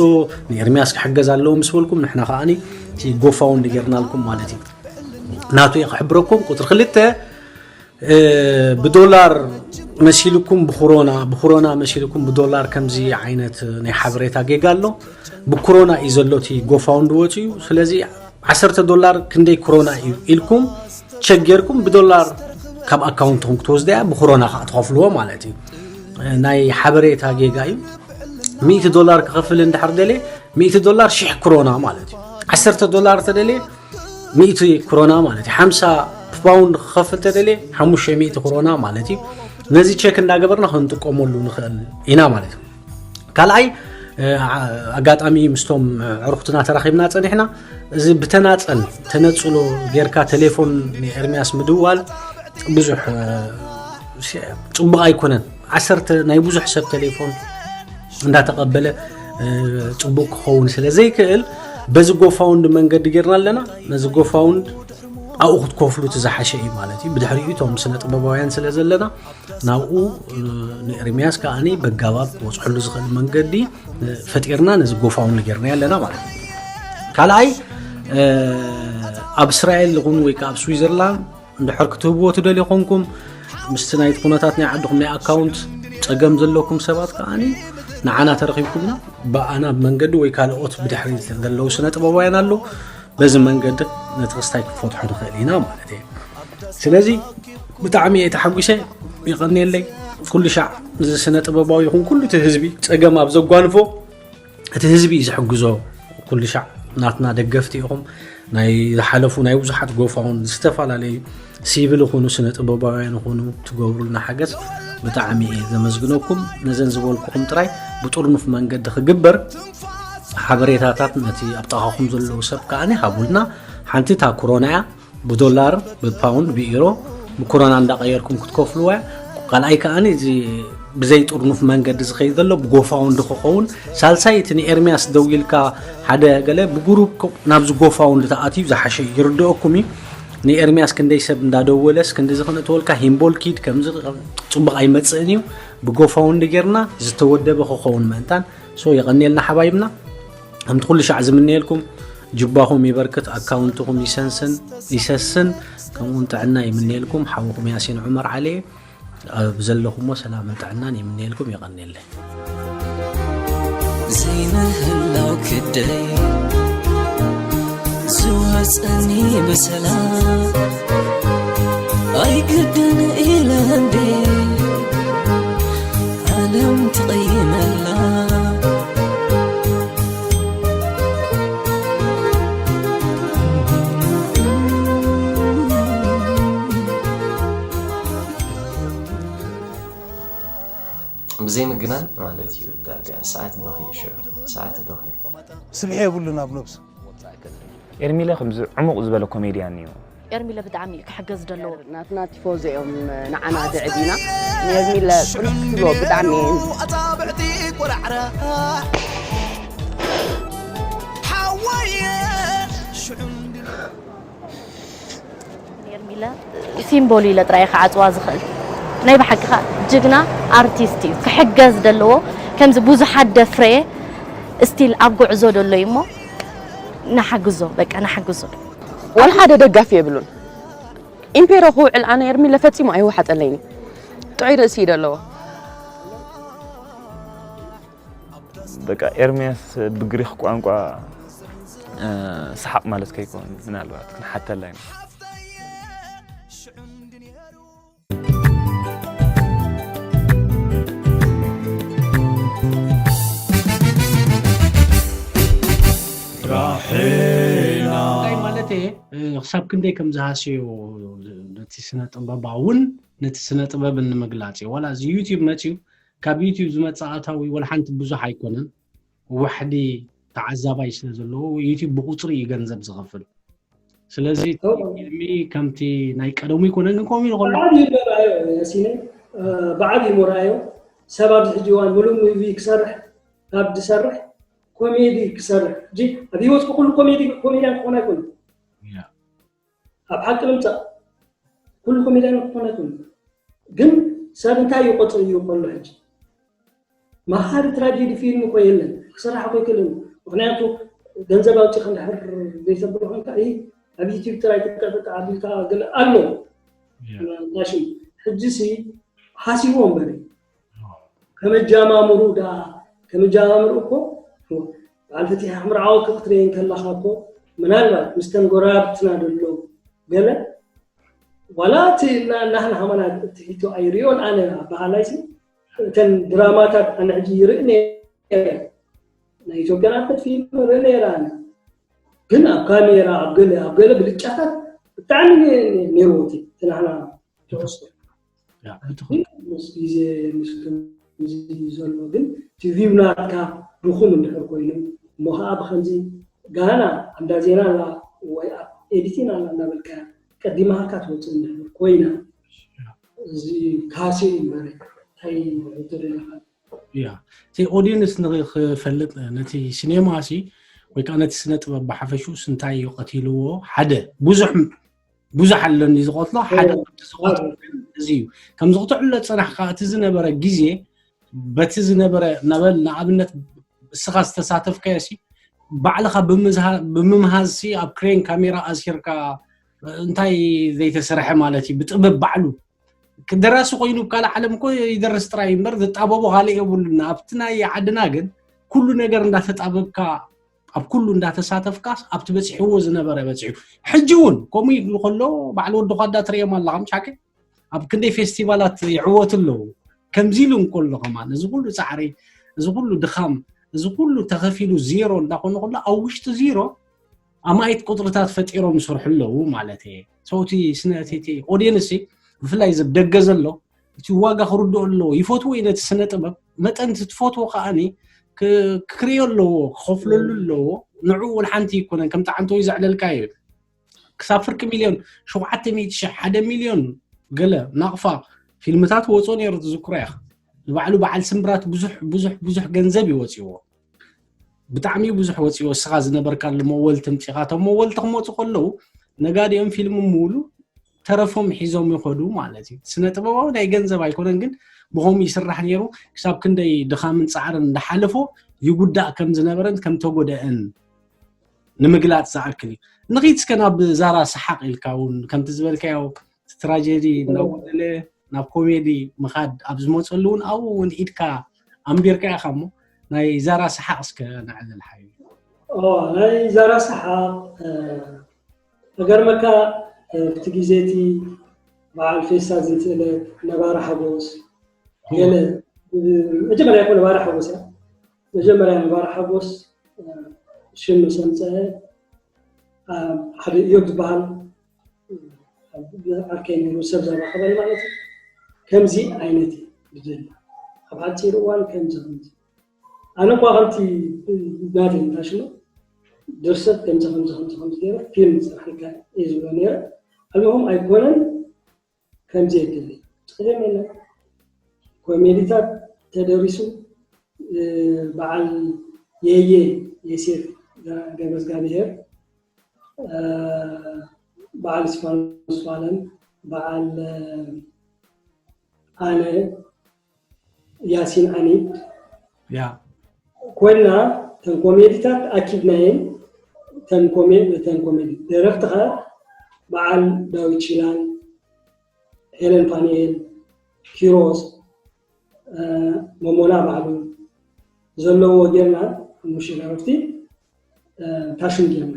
ንኤርሚያስ ክሕገዝ ኣለዎ ምስ በልኩም ንሕና ከዓኒ እቲ ጎፋውንድ ጌርናልኩም ማለት እዩ። ናቱ እየ ክሕብረኩም። ቁፅሪ ክልተ ብዶላር መሲልኩም ብኩሮና ብኩሮና መሲልኩም ብዶላር ከምዚ ዓይነት ናይ ሓበሬታ ጌጋ ኣሎ። ብኩሮና እዩ ዘሎ እቲ ጎፋውንድ ወፂኡ። ስለዚ ዓሰርተ ዶላር ክንደይ ኩሮና እዩ ኢልኩም ቸክ ጌርኩም ብዶላር ካብ ኣካውንትኩም ክትወስዱ እያ። ብኩሮና ከዓ ትኸፍልዎ ማለት እዩ። ናይ ሓበሬታ ጌጋ እዩ። ሚእቲ ዶላር ክኸፍል እንድሕር ደልየ ሚእቲ ዶላር ሽሕ ኩሮና ማለት እዩ። ዓሰርተ ዶላር ተደልየ ሚእቲ ኩሮና ማለት እዩ። ሓምሳ ፓውንድ ክኸፍል ተደልየ ሓሙሽተ ሚእቲ ኩሮና ማለት እዩ። ነዚ ቸክ እንዳገበርና ክንጥቀመሉ ንኽእል ኢና ማለት እዩ። ካልኣይ ኣጋጣሚ ምስቶም ዕርኩትና ተራኺብና ፀኒሕና እዚ ብተናፀል ተነፅሎ ጌርካ ቴሌፎን ንኤርሚያስ ምድዋል ብዙሕ ፅቡቕ ኣይኮነን። ዓሰርተ ናይ ብዙሕ ሰብ ቴሌፎን እንዳተቐበለ ፅቡቕ ክኸውን ስለ ዘይክእል በዚ ጎፋውንድ መንገዲ ጌርና ኣለና። ነዚ ጎፋውንድ ኣብኡ ክትከፍሉ እቲ ዝሓሸ እዩ ማለት እዩ። ብድሕሪኡ እቶም ስነ ጥበባውያን ስለ ዘለና ናብኡ ንኤርሚያስ ከዓኒ በጋባብ ክበፅሐሉ ዝኽእል መንገዲ ፈጢርና ነዚ ጎፋውንድ ጌርና ኣለና ማለት እዩ። ካልኣይ ኣብ እስራኤል ይኹን ወይ ከዓ ኣብ ስዊዘርላንድ እንድሕር ክትህብዎ ትደልዩ ኮንኩም ምስቲ ናይቲ ኩነታት ናይ ዓድኹም ናይ ኣካውንት ፀገም ዘለኩም ሰባት ከዓኒ ንዓና ተረኺብኩምና ብኣና መንገዲ ወይ ካልኦት ብድሕሪ ዘለዉ ስነ ጥበባውያን ኣለዉ በዚ መንገዲ ነቲ ክስታይ ክንፈትሖ ንኽእል ኢና ማለት እየ። ስለዚ ብጣዕሚ እየ ተሓጒሰ። ይቐንየለይ። ኩሉ ሻዕ እዚ ስነ ጥበባዊ ይኹን ኩሉ እቲ ህዝቢ ፀገም ኣብ ዘጓንፎ እቲ ህዝቢ እዩ ዝሕግዞ። ኩሉ ሻዕ ናትና ደገፍቲ ኢኹም። ናይ ዝሓለፉ ናይ ብዙሓት ጎፋውን ዝተፈላለዩ ሲቪል ይኹኑ ስነ ጥበባውያን ይኹኑ ትገብሩልና ሓገዝ ብጣዕሚ እየ ዘመስግነኩም። ነዘን ዝበልኩኹም ጥራይ ብጥርኑፍ መንገዲ ክግበር ሓበሬታታት ነቲ ኣብ ጥቓኹም ዘለዉ ሰብ ከዓኒ ሃቡልና። ሓንቲ እታ ኩሮና እያ ብዶላር ብፓውንድ ብኢሮ ብኮሮና እንዳቀየርኩም ክትከፍልዋ። ካልኣይ ከዓኒ እዚ ብዘይ ጥርኑፍ መንገዲ ዝኸይድ ዘሎ ብጎፋውንድ ክኸውን። ሳልሳይ እቲ ንኤርሚያስ ደዊልካ ሓደ ገለ ብጉሩብ ናብዚ ጎፋውንድ ተኣትዩ ዝሓሸ ይርድኦኩም እዩ። ንኤርሚያስ ክንደይ ሰብ እንዳደወለስ ክንዲ ዝኽንእተወልካ ሂምቦል ኪድ ከምዚ ፅቡቕ ኣይመፅእን እዩ። ብጎፋውንድ ጌርና ዝተወደበ ክኸውን ምእንታን ሶ የቐንየልና ሓባይብና። ከምቲ ኩሉ ሻዕ ዝምነየልኩም ጅባኹም ይበርክት፣ ኣካውንትኹም ይሰንስን ይሰስን፣ ከምኡውን ጥዕና ይምነየልኩም። ሓውኹም ያሲን ዑመር ዓሊ ኣብ ዘለኹሞ ሰላምን ጥዕናን ይምነየልኩም። የቐንየለይ። ዘይምህላው ክደይ ዝወፀኒ ብሰላም ኣይግድን ኢለ እንዴ ዓለም ትቐይመላ። ብዘይ ምግናን ማለት እዩ። ዳርጋ ሰዓት በኺ ሽዑ ሰዓት በኺ። ስብሒ የብሉን ኣብ ነብሱ። ኤርሚለ ከምዚ ዕሙቕ ዝበለ ኮሜድያን እዩ። ኤርሚለ ብጣዕሚ እዩ ክሕገዝ ዘለዎ። ናትና ቲፎዞ እዮም ንዓና ዘዕቢና። ንኤርሚለ ቁልሕ ክትብሎ ብጣዕሚ እየ። ኤርሚለ ሲምቦል ኢለ ጥራይ ክዓፅዋ ዝኽእል ናይ ብሓቂ ኸዓ ጅግና ኣርቲስት እዩ ክሕገዝ ዘለዎ። ከምዚ ብዙሓት ደፍረየ ስቲል ኣብ ጉዕዞ ደሎ እዩ እሞ ንሓግዞ በቃ ንሓግዞ። ዋላ ሓደ ደጋፊ የብሉን። ኢምፔሮ ክውዕል ኣነ ኤርሚለ ፈጺሙ ኣይወሓጠለይን እዩ። ጥዑይ ርእሲ እዩ ደለዎ። በቃ ኤርሚያስ ብግሪኽ ቋንቋ ሰሓቕ ማለት ከይኮን ምናልባት ክንሓተላ ኢና። ራሒና እንታይ ማለት እየ ክሳብ ክንደይ ከም ዝሃስዮ ነቲ ስነ ጥበባውን ነቲ ስነ ጥበብን ንምግላፅ እዩ። ዋላ እዚ ዩቲዩብ መፅዩ ካብ ዩቲዩብ ዝመፅእ ኣታዊ ወላ ሓንቲ ብዙሕ ኣይኮነን። ዋሕዲ ተዓዛባይ ስለ ዘለዎ ዩቲዩብ ብቁፅሪ እዩ ገንዘብ ዝኸፍል። ስለዚ ፊልሚ ከምቲ ናይ ቀደሙ ይኮነን ግን ከምኡ ኢሉ ከሎ በዓል ይመራዮ ያሲነ በዓል ይመራዮ ሰብ ኣብዚ ሕጂ እዋን ሙሉእ ሙቪ ክሰርሕ ካብ ዝሰርሕ ኮሜዲ ክሰርሕ ሕጂ ኣብ ህይወትኩ ኩሉ ኮሜዲ ኮሜድያን ክኾን ኣይኮነ ኣብ ሓቂ ምምፃእ ኩሉ ኮሜድያን ክኾን ኣይኮነ ግን ሰብ እንታይ ይቆፅር እዩ ከሎ ሕጂ መሃሪ ትራጀዲ ፊልም እኮ የለን ክስራሕ እኮ ይክእልን ምክንያቱ ገንዘብ ኣውፂእካ እንድሕር ዘይተብሎ ኮንካ ይ ኣብ ዩቲብ ጥራይ ጥቀጥቀ ኣቢልካ ገለ ኣሎ ናሽም ሕጂ ሲ ሃሲዎ እምበሪ ከመጃማምሩ ዳ ከመጃማምሩ እኮ በዓል ፈቲሕ ኣምርዓዊ ክትርእየን ከለካ እኮ ምናልባት ምስተን ጎረባብትና ደሎ ገለ ዋላ እቲ ናህና ሃማና ትሕቶ ኣይሪኦን ኣነ ኣበሃላይ ሲ እተን ድራማታት ኣነ ሕጂ ይርኢ ነይረ ናይ ኢትዮጵያን ኣበት ፊልም ይርኢ ነይረ ኣነ ግን ኣብ ካሜራ ኣብ ገለ ኣብ ገለ ብልጫታት ብጣዕሚ ነይርዎ እቲ ናህና ተወስዶ ምስ ግዜ ምስ ከምዚ ዘሎ ግን እቲ ቪው ናትካ ድኹም እንድሕር ኮይኑ እሞ ከዓ ብከምዚ ጋና ኣንዳ ዜና ኣላ ወይ ኣብ ኤዲቲን ኣላ እናበልካ ቀዲማካ ትወፅእ እንድሕር ኮይና እዚ ካሴ እዩ ማለት እንታይ ተደለካ ያ እቲ ኦዲየንስ ንክፈልጥ ነቲ ሲኔማ ሲ ወይ ከዓ ነቲ ስነ ጥበብ ብሓፈሹ እንታይ እዩ ቀቲልዎ ሓደ ብዙሕ ብዙሕ ኣለኒ ዝቐትሎ ሓደ ዝቐትሎ እዚ እዩ ከምዚ ክትዕሎ ፅናሕካ እቲ ዝነበረ ግዜ በቲ ዝነበረ ነበል ንኣብነት እስኻ ዝተሳተፍካዮ ሲ ባዕልኻ ብምምሃዝ ሲ ኣብ ክሬን ካሜራ ኣሲርካ እንታይ ዘይተሰርሐ ማለት እዩ ብጥበብ ባዕሉ ደራሲ ኮይኑ ካልእ ዓለም እኮ ይደርስ ጥራይ እምበር ዝጣበቦ ካልእ የብሉና ኣብቲ ናይ ዓድና ግን ኩሉ ነገር እንዳተጣበብካ ኣብ ኩሉ እንዳተሳተፍካ ኣብቲ በፂሕዎ ዝነበረ በፂሑ ሕጂ እውን ከምኡ ይብሉ ከሎ ባዕሉ ወድኳ እንዳትርእዮም ኣለኻ ምሻከ ኣብ ክንደይ ፌስቲቫላት ይዕወቱ ኣለዉ ከምዚ ኢሉ እንከሎ ከማን እዚ ኩሉ ፃዕሪ እዚ ኩሉ ድኻም እዚ ኩሉ ተኸፊሉ ዜሮ እንዳኾነ ከሎ ኣብ ውሽጢ ዜሮ ኣማኢት ቁፅርታት ፈጢሮም ይሰርሑ ኣለዉ ማለት እየ ሰውቲ ስነቲ ኦዲየንስ ብፍላይ እዚ ደገ ዘሎ እቲ ዋጋ ክርድኦ ኣለዎ ይፈትዎ እዩ ነቲ ስነ ጥበብ መጠን እቲ ትፈትዎ ከዓኒ ክክርዮ ኣለዎ ክኸፍለሉ ኣለዎ ንዕኡ እውን ሓንቲ ይኮነን ከምቲ ዓንተወይ ዘዕለልካ እዩ ክሳብ ፍርቂ ሚልዮን ሸውዓተ ሚእቲ ሺሕ ሓደ ሚልዮን ገለ ናቕፋ ፊልምታት ወፅኦ ነይሩ ትዝክሮ ኢኻ ንባዕሉ በዓል ስምብራት ብዙሕ ብዙሕ ብዙሕ ገንዘብ ይወፅዎ ብጣዕሚ ብዙሕ ወፂዎ እስኻ ዝነበርካሉ መወልቲ ምፂኻ እቶም መወልቲ ክመፁ ከለዉ ነጋዲኦም ፊልም ምውሉ ተረፎም ሒዞም ይኸዱ ማለት እዩ ስነ ጥበባዊ ናይ ገንዘብ ኣይኮነን ግን ብኸምኡ ይስራሕ ነይሩ ክሳብ ክንደይ ድኻምን ፃዕርን እንዳሓለፎ ይጉዳእ ከም ዝነበረን ከም ተጎደአን ንምግላፅ ዝኣክል እዩ ንኺድ እስከ ናብ ዛራ ሰሓቅ ኢልካ እውን ከምቲ ዝበልካዮ ትራጀዲ እናጎደለ ናብ ኮሜዲ ምኻድ ኣብ ዝመፀሉ እውን ኣብኡ እውን ኢድካ ኣንቢርካ ኢኻ እሞ ናይ ዛራ ሰሓቕ እስከ ነዕልል ሓዩ። ናይ ዛራ ሰሓቕ፣ ከገርመካ፣ እቲ ግዜ እቲ በዓል ፌስታ ዝንትእለት ነባራ ሓጎስ፣ ገለ መጀመርያ ይኮ ነባራ ሓጎስ እያ። መጀመርያ ነባራ ሓጎስ ሽም ሰምፀ፣ ሓደ እዮብ ዝበሃል ዓርከይ ነይሩ፣ ሰብ ዘራኸበኒ ማለት እዩ። ከምዚ ዓይነት እዩ ዝደሊ፣ ኣብ ሓፂር እዋን ከምዚ ከምዚ። ኣነ እኳ ከምቲ ናተይ እንታይ ሽሙ ድርሰት ከምዚ ከምዚ ከምዚ ከምዚ ገይረ ፊልም ዝሰርሐልካ እየ ዝብሎ ነይረ። ኣልመሆም ኣይኮነን፣ ከምዚ የድሊ። ፀገም የለን። ኮሜዲታት ተደሪሱ፣ በዓል የየ የሴፍ ገብረዝጋብሄር፣ በዓል እስፋኖስ ፋለም፣ በዓል ኣነ፣ ያሲን ኣኒድ ኮይና፣ ተን ኮሜዲታት ኣኪብናየን። ተን ኮሜዲ ደረፍትኻ በዓል ዳዊት ሺላን፣ ሄለን ፋኒኤል፣ ኪሮስ፣ መሞና ባዕሉ ዘለዎ ጌርና፣ ሓሙሽተ ደረፍቲ ታሽም ጌርና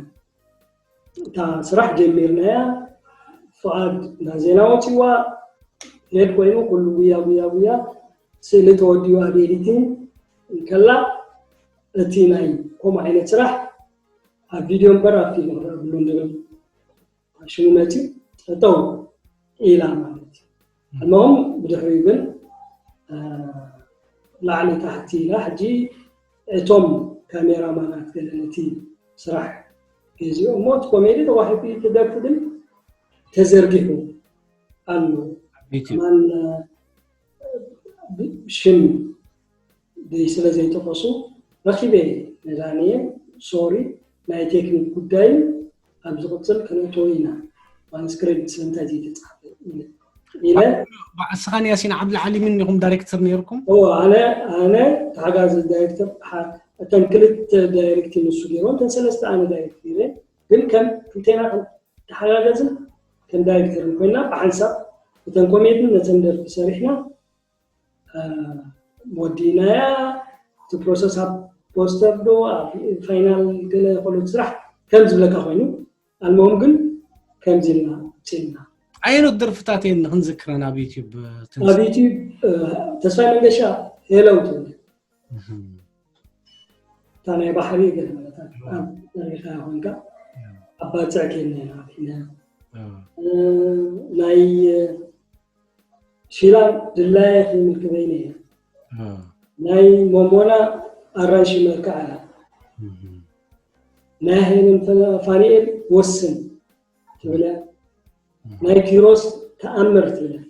እታ ስራሕ ጀሚርናያ። ፍቓድ እንዳ ዜና ወፂዋ፣ ሄድ ኮይኑ ኩሉ ጉያ ጉያ ጉያ፣ ስእሊ ተወዲኡ ኣብ ኤዲቲንግ እንከላ፣ እቲ ናይ ከምኡ ዓይነት ስራሕ ኣብ ቪድዮ እምበር ኣብ ፊልም ክረአ ብሉን ዝብል ሽሙ መፂኡ ጠጠው ኢላ ማለት እዩ። እሞም ብድሕሪኡ ግን ላዕሊ ታሕቲ ኢላ፣ ሕጂ እቶም ካሜራማናት ገለ ነቲ ስራሕ ገዚኦም እሞ እቲ ኮሜዲ ተዋሒጡ እዩ፣ እቲ ደርፊ ግን ተዘርጊሑ ኣሎ። ማን ሽም ስለ ዘይጠቀሱ ረኪበ ነዳንየ፣ ሶሪ፣ ናይ ቴክኒክ ጉዳይ ኣብ ዝቕፅል ከነእትዎ ኢና፣ ማንስክሪፕት ስለምንታይ ዘይተፃሓፈ ኢለ። ባዕስኻን ያሲን ዓብድልዓሊምን ኢኹም ዳይሬክተር ነይርኩም? ኣነ ኣነ ተሓጋዚ ዳይሬክተር፣ እተን ክልተ ዳይሬክት ንሱ ገይሮ፣ እተን ሰለስተ ኣነ ዳይሬክት ገይረ። ግን ከም ክልቴና ከም ተሓጋገዝን ከም ዳይሬክተርን ኮይና ብሓንሳብ እተን ኮሜድን ነተን ደርፊ ሰሪሕና ወዲናያ። እቲ ፕሮሰስ ኣብ ፖስተር ዶ ኣብ ፋይናል ገለ ከሎ ስራሕ ከም ዝብለካ ኮይኑ፣ ኣልመሆም ግን ከምዚ ኢልና ውፅኢና። ኣየኖት ደርፍታት እየን ንክንዝክረን ኣብ ዩቲዩብ? ኣብ ዩቲዩብ ተስፋይ መንገሻ ሄለው ትብል፣ እታ ናይ ባሕሪ ገለ ማለት ኣብ ሪኻ ኮንካ፣ ኣብ ባፅዕ ኬና ኢና ኣቢና። ናይ ሺላ ድላየ ከይምልክበይነ እያ። ናይ ሞሞና ኣራንሺ መልክዓ እያ። ናይ ሄለን ፋኒኤል ወስን ትብል እያ። ናይ ኪሮስ ተኣምር ትብል እያ።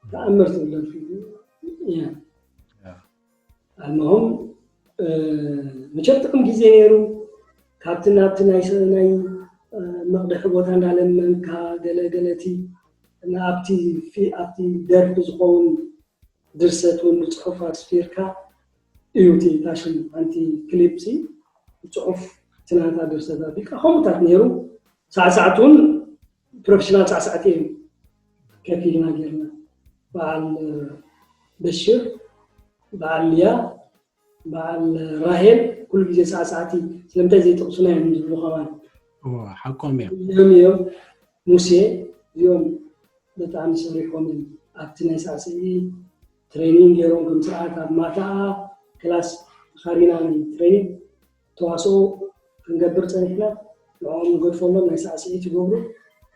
ተኣምር ትብል ደርፊ እያ። ኣልመሆም መቸም ጥዑም ግዜ ነይሩ። ካብቲ ናብቲ ናይ መቕድሒ ቦታ እንዳለመንካ ገለገለቲ ኣብቲ ኣብቲ ደርፊ ዝኸውን ድርሰት እውን ንፅሑፍ ኣስፊርካ እዩ። እቲ ታሽም ሓንቲ ክሊፕ ሲ ብፅሑፍ ትናታ ድርሰት ኣቢልካ ከምኡታት ነይሩ። ሳዕሳዕቲ እውን ፕሮፌሽናል ሳዕሳዕቲ እዮም ከፊልና ጌርና። በዓል በሽር፣ በዓል ልያ፣ በዓል ራሄል ኩሉ ግዜ ሳዕሳዕቲ ስለምንታይ ዘይጠቕሱና እዮም ዝብሉ ከማን። ሓቆም እዮም። እዮም እዮም። ሙሴ እዚኦም ብጣዕሚ ሰሪሖም እዮም። ኣብቲ ናይ ሳዕስዒ ትሬኒንግ ገይሮም ከም ስርዓት ኣብ ማታ ክላስ ተኻሪና ናይ ትሬኒንግ ተዋስኦ ክንገብር ፀኒሕና። ንዕኦም ንገድፈሎም ናይ ሳዕስዒት ይገብሩ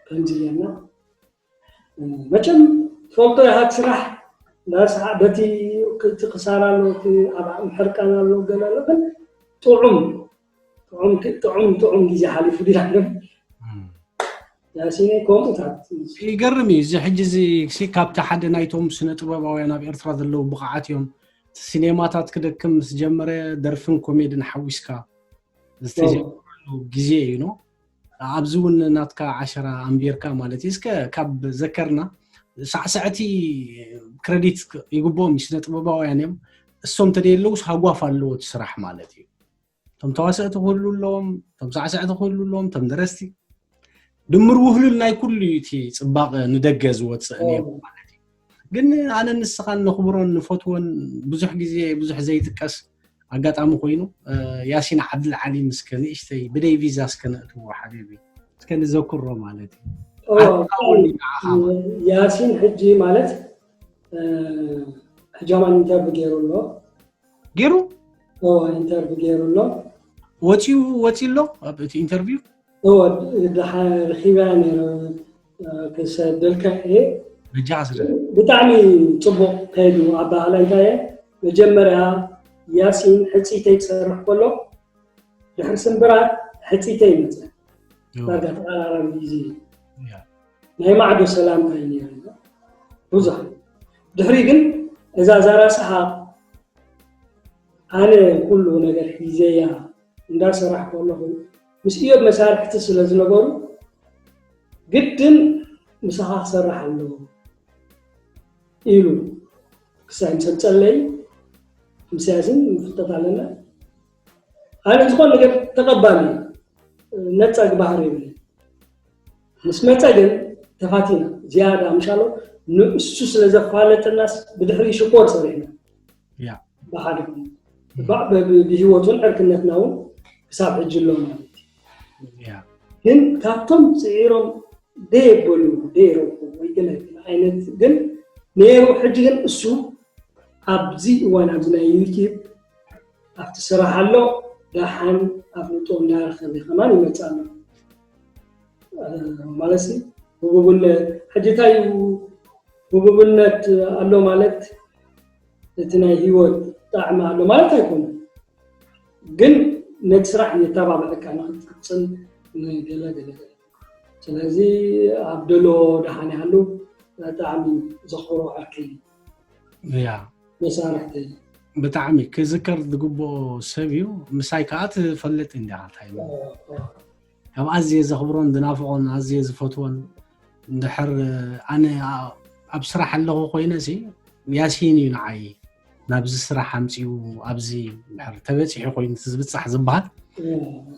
ከምዚ ጌርና። መቸም ትፈልጦ ኢኻ እቲ ስራሕ እንዳስሓ በቲ ክሳራ ኣሎ፣ እቲ ኣብ ሕርቃን ኣሎ፣ ገለ ኣሎ፣ ግን ጥዑም ጥዑም ጥዑም ጥዑም ግዜ ሓሊፉ ዲና ያሲነ ከምኡታት። ይገርም እዩ። እዚ ሕጂ እዚ ሲ ካብቲ ሓደ ናይቶም ስነ ጥበባውያን ኣብ ኤርትራ ዘለዉ ብቕዓት እዮም። እቲ ሲኔማታት ክደክም ምስ ጀመረ ደርፍን ኮሜድን ሓዊስካ ዝተጀመረሉ ግዜ እዩ ኖ። ኣብዚ እውን ናትካ ዓሸራ ኣንቢርካ ማለት እዩ። እስከ ካብ ዘከርና ሳዕሳዕቲ ክረዲት ይግብኦም እዩ፣ ስነ ጥበባውያን እዮም። እሶም ተደየለውስ ሃጓፍ ኣለዎ እቲ ስራሕ ማለት እዩ። እቶም ተዋሰእቲ ክህሉ ኣለዎም፣ እቶም ሳዕሳዕቲ ክህሉ ኣለዎም፣ እቶም ደረስቲ። ድምር ውህሉል ናይ ኩሉ እዩ እቲ ፅባቐ ንደገ ዝወፅእ ነይሩ ማለት እዩ። ግን ኣነ ንስኻን ነኽብሮን ንፈትዎን ብዙሕ ግዜ ብዙሕ ዘይጥቀስ ኣጋጣሚ ኮይኑ ያሲን ዓብድልዓሊም እስከ ንእሽተይ ብደይ ቪዛ እስከ ነእትዎ ሓቢቢ፣ እስከ ንዘክሮ ማለት እዩ። ያሲን ሕጂ ማለት ሕጃማን ኢንተርቪ ገይሩ ኣሎ። ገይሩ ኢንተርቪ ገይሩ ኣሎ። ወፂኡ ወፂ ኣሎ ኣብ እቲ ኢንተርቪው ርኪበያ ነረ ክሰደልካ እየ። በጃ ስለ ብጣዕሚ ፅቡቅ ከይዱ ኣባህላ እንታይ እየ መጀመርያ ያሲን ሕፅይተይ ክሰርሕ ከሎ ድሕሪ ስምብራት ሕፅይተይ ይመፀ። ዳርጋ ተቀራራቢ ግዜ ናይ ማዕዶ ሰላምታ እዩ ነይሩ ብዙሕ። ድሕሪ ግን እዛ ዛራ ሰሓቅ ኣነ ኩሉ ነገር ሒዘያ እንዳሰራሕ ከለኹ ምስ እዮብ መሳርሕቲ ስለ ዝነበሩ ግድን ምሳኻ ክሰርሕ ኣለዎ ኢሉ ክሳይ ምስ ኣምፀለይ ምስ ያሲን ንፍልጠት ኣለና። ኣነ ዝኾነ ነገር ተቐባሊ ነፀግ ባህሪ ይብለ ምስ መፀ ግን ተፋቲና ዝያዳ ምሻሎ ንእሱ ስለ ዘፋለጠናስ ብድሕሪ ሽኮር ሰሪሕና ብሓደ ብህይወቱን ዕርክነትና እውን ክሳብ ሕጂ ኣሎ ማለት እዩ። ግን ካብቶም ፅዒሮም ደየበሉ ደይረብሑ ወይ ገለ ዓይነት ግን ነይሩ። ሕጂ ግን እሱ ኣብዚ እዋን ኣብዚ ናይ ዩቲብ ኣብቲ ስራሕ ኣሎ ደሓን ኣፍልጦ እንዳረኸበ ከማን ይመፅእ ኣሎ ማለት ህቡብነት ሕጂ እንታይ እዩ ህቡብነት ኣሎ ማለት እቲ ናይ ህይወት ጣዕሚ ኣሎ ማለት ኣይኮነ ግን ነቲ ስራሕ የተባብዐካ ንክትቅፅል ንገለ ገለ ስለዚ ኣብ ደሎ ደሓን ያሉ ብጣዕሚ ዘኽብሮ ዓርከይ ያ መሳርሕተይ ብጣዕሚ ክዝከር ዝግብኦ ሰብ እዩ። ምሳይ ከዓ ትፈልጥ እንዲኻ እንታይ ካብ ኣዝየ ዘኽብሮን ዝናፍቖን ኣዝየ ዝፈትዎን እንድሕር ኣነ ኣብ ስራሕ ኣለኹ ኮይነ ሲ ያሲን እዩ ንዓይ ናብዚ ስራሕ ኣምፅኡ ኣብዚ እንድሕር ተበፂሑ ኮይኑ ዝብፃሕ ዝበሃል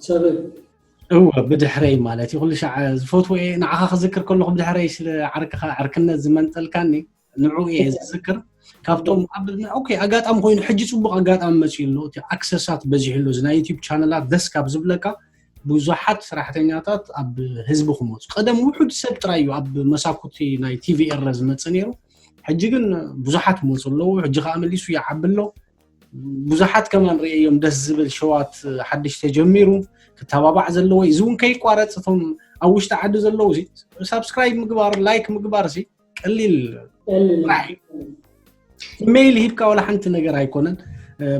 ሰበብ እወ ብድሕረይ ማለት እዩ ኩሉ ሻዕ ዝፈትዎ እየ ንዓኻ ክዝክር ከለኹ ብድሕረይ ስለ ዓርክኻ ዕርክነት ዝመንጠልካኒ ንዑ እየ ዝዝክር ካብቶም ኦኬ ኣጋጣሚ ኮይኑ ሕጂ ፅቡቅ ኣጋጣሚ መፅኡ ኣሎ እቲ ኣክሰሳት በዚሑ ኣሎ እዚ ናይ ዩቲብ ቻነላት ደስ ካብ ዝብለካ ብዙሓት ሰራሕተኛታት ኣብ ህዝቢ ክመፁ ቀደም ውሑድ ሰብ ጥራይ እዩ ኣብ መሳኩቲ ናይ ቲቪ ኤረ ዝመፅእ ነይሩ ሕጂ ግን ብዙሓት ክመፁ ኣለዉ ሕጂ ከዓ መሊሱ ይዓቢ ኣሎ ብዙሓት ከማን ርእዮም ደስ ዝብል ሸዋት ሓድሽ ተጀሚሩ ክተባባዕ ዘለዎ እዚ እውን ከይቋረፅ እቶም ኣብ ውሽጢ ዓዲ ዘለዉ ሳብስክራይብ ምግባር ላይክ ምግባር ሲ ቀሊል ጥራሕ ኢሜይል ሂብካ ዋላ ሓንቲ ነገር ኣይኮነን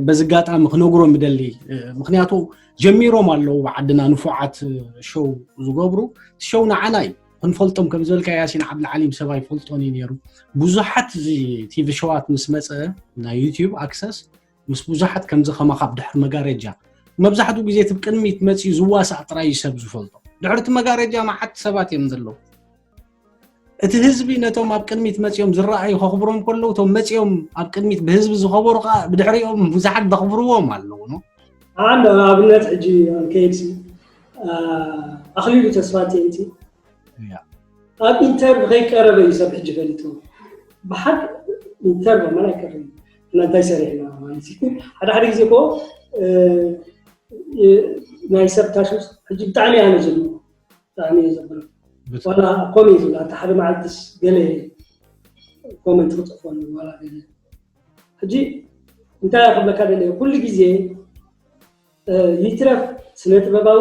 በዚ ጋጣሚ ክነግሮ ምደሊ ምክንያቱ ጀሚሮም ኣለዉ ዓድና ንፉዓት ሸው ዝገብሩ ሸው ንዓና እዩ ክንፈልጦም ከም ዝበልካ ያሲን ዓብድልዓሊም ሰብ ኣይፈልጦን እዩ ነይሩ ብዙሓት እዚ ቲቪ ሸዋት ምስ መፀ ናይ ዩቲብ ኣክሰስ ምስ ብዙሓት ከምዚ ከማኻ ብድሕሪ መጋረጃ መብዛሕትኡ ግዜ እቲ ብቅድሚት መፂኡ ዝዋሳእ ጥራይ እዩ ሰብ ዝፈልጦ ድሕሪ እቲ መጋረጃ መዓት ሰባት እዮም ዘለዉ እቲ ህዝቢ ነቶም ኣብ ቅድሚት መፂኦም ዝረኣዩ ከኽብሮም ከለዉ እቶም መፂኦም ኣብ ቅድሚት ብህዝቢ ዝኸበሩ ከዓ ብድሕሪኦም ብዙሓት ዘኽብርዎም ኣለዉ ኣሎ ኣብነት ሕጂ ከይድሲ ኣኽሊሉ ተስፋ ቴንቲ ኣብ ኢንተርቪ ከይቀረበ እዩ ሰብ ሕጂ ፈሊጡ ብሓድ ኢንተርቪ መን ኣይቀርብ እና እንታይ ሰሪሕና ማለት እዩ ሓደ ሓደ ግዜ ኮ ናይ ሰብ ታሽስ ሕጂ ብጣዕሚ ኣነ ዘሎ ብጣዕሚ እየ ዘብሎ ዋላ ኮሜንት ዝብላ እቲ ሓደ መዓልትስ ገለ ኮመንት ክፅፎ ዋላ ገለ ሕጂ እንታይ ክብለካ ደለ ኩሉ ግዜ ይትረፍ ስነ ጥበባዊ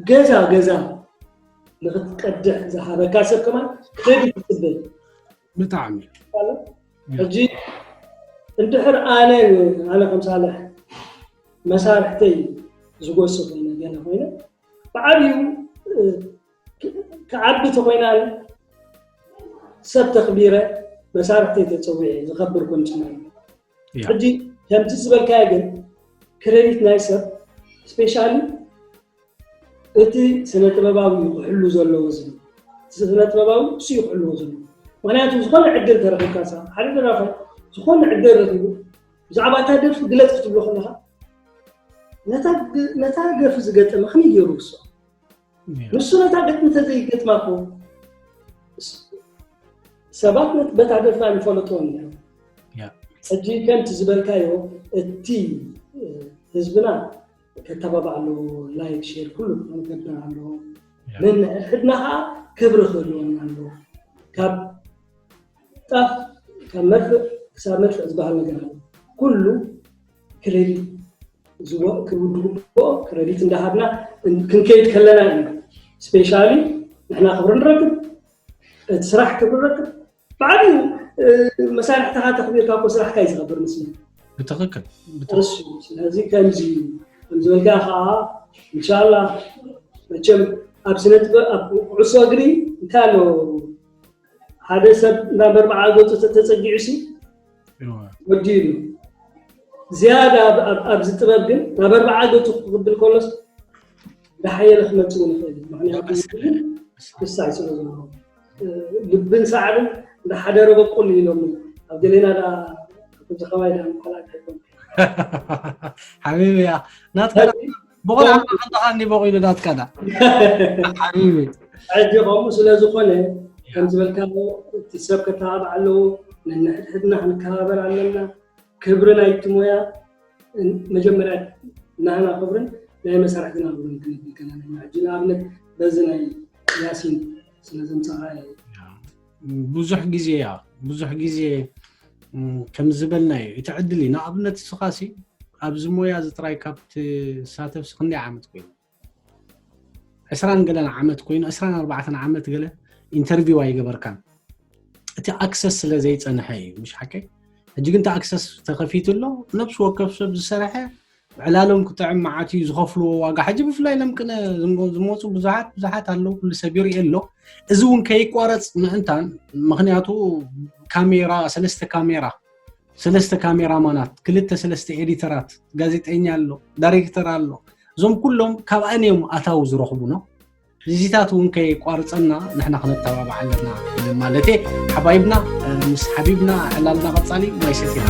ገዛ ገዛ ንክትቀድሕ ዝሃበካ ሰብ ከማን ክሬዲት ትፅበ ብጣዕሚ ሕጂ እንድሕር ኣነ ኣነ ከም ሳልሕ መሳርሕተይ ዝጎሲ ኮይነ ገለ ኮይነ ብዓብዩ ክዓቢ ተኮይና ሰብ ተኽቢረ መሳርሕተይ ተፀዊዐ ዝኸብር ኮንጭና ሕጂ ከምዚ ዝበልካዮ ግን ክሬዲት ናይ ሰብ ስፔሻሊ እቲ ስነ ጥበባዊ ክሕሉ ዘለዎ ዝብል እቲ ስነ ጥበባዊ እሱ ክሕልዎ ዘለዎ ምክንያቱ ዝኾነ ዕድል ተረኺብካ ሰብ ሓደ ደራፋይ ዝኾነ ዕድል ረኺቡ ብዛዕባ እታ ደርፊ ግለፅ ክትብሎ ከለካ ነታ ደርፊ ዝገጠመ ከመይ ገይሩ ውስኦ ንሱ ነታ ግጥሚ ተዘይገጥማ እኮ ሰባት በታ ደርፊ ኣይምፈለጥዎን ነይሮም ሕጂ ከምቲ ዝበልካዮ እቲ ህዝብና ከተባባዕ ኣለዎ። ላይክ ሼር ኩሉ ክገብር ኣለዎ። ነንሕድሕድና ከዓ ክብሪ ክህልወና ኣለዎ። ካብ ጣፍ ካብ መርፍእ ክሳብ መርፍእ ዝበሃል ነገር ኣሎ። ኩሉ ክሬዲት ክውድኡ ክሬዲት እንዳሃብና ክንከይድ ከለና እዩ። ስፔሻሊ ንሕና ክብሪ ንረክብ፣ እቲ ስራሕ ክብሪ ንረክብ። ብዓብዩ መሳርሕትኻ ተኽቢርካ እኮ ስራሕካ እዩ ዝኸብር ምስለኒ። ብትኽክል እሱ ስለዚ ከምዚ ከምዝበልካ ከዓ እንሻላ መቸም ኣብ ስነጥበብ ኣብ ኩዕሶ እግሪ እንታይ ኣሎ ሓደ ሰብ ናብ ኣርባዓ ገፁ ተተፀጊዑ ሲ ወዲኡ ዝያዳ ኣብዚ ጥበብ ግን ናብ ኣርባዓ ገፁ ክብል ከሎስ ዝሓየለ ክመፅእ ንኽእል ምክንያቱ ክሳይ ስለ ዘሎ ልብን ሳዕርን እንዳሓደረ በቁል ኢሎም ኣብ ገሌና ዝኸባይ ዳ ሓላል ኣይኮን ሓቢቢ ያ ናትካ ብቆልዓ ከለካ እንዲ በቂሉ ናትካ ዳ ሓቢቢ ሕጂ ከምኡ ስለ ዝኾነ ከም ዝበልካ እቲ ሰብ ከተባብዕ ኣለዎ። ነንሕድሕድና ክንከባበር ኣለና። ክብሪ ናይቲ ሞያ መጀመርያ ናህና ክብርን ናይ መሳርሕትና ክብርን ክንብል ከለና ኢና። ሕጂ ንኣብነት በዚ ናይ ያሲን ስለ ዘምፃኻ እየ። ብዙሕ ግዜ ያ ብዙሕ ግዜ ከም ዝበልናዮ እቲ ዕድል እዩ። ንኣብነት ንስኻሲ ኣብዚ ሞያ እዚ ጥራይ ካብ ትሳተፍሲ ክንደይ ዓመት ኮይኑ? ዕስራን ገለን ዓመት ኮይኑ ዕስራን ኣርባዕተን ዓመት ገለ ኢንተርቪው ኣይገበርካን። እቲ ኣክሰስ ስለ ዘይፀንሐ እዩ ምሽ ሓቀይ? ሕጂ ግን እቲ ኣክሰስ ተኸፊቱ ኣሎ። ነብሲ ወከፍ ሰብ ዝሰረሐ ዕላሎም ክጥዕም መዓት እዩ ዝኸፍልዎ ዋጋ። ሕጂ ብፍላይ ሎም ቅነ ዝመፁ ብዙሓት ብዙሓት ኣለዉ። ኩሉ ሰብ ይርኢ ኣሎ። እዚ እውን ከይቋረፅ ምእንታን ምክንያቱ ካሜራ ሰለስተ ካሜራ ሰለስተ ካሜራማናት ክልተ ሰለስተ ኤዲተራት ጋዜጠኛ ኣሎ ዳይሬክተር ኣሎ። እዞም ኩሎም ካብ ኣን እዮም ኣታዊ ዝረኽቡ ነው። እዚታት እውን ከይቋርፀና ንሕና ክነተባብዕ ኣለና ማለት ሓባይብና ምስ ሓቢብና ዕላልና ቀፃሊ ማይ ሰቲና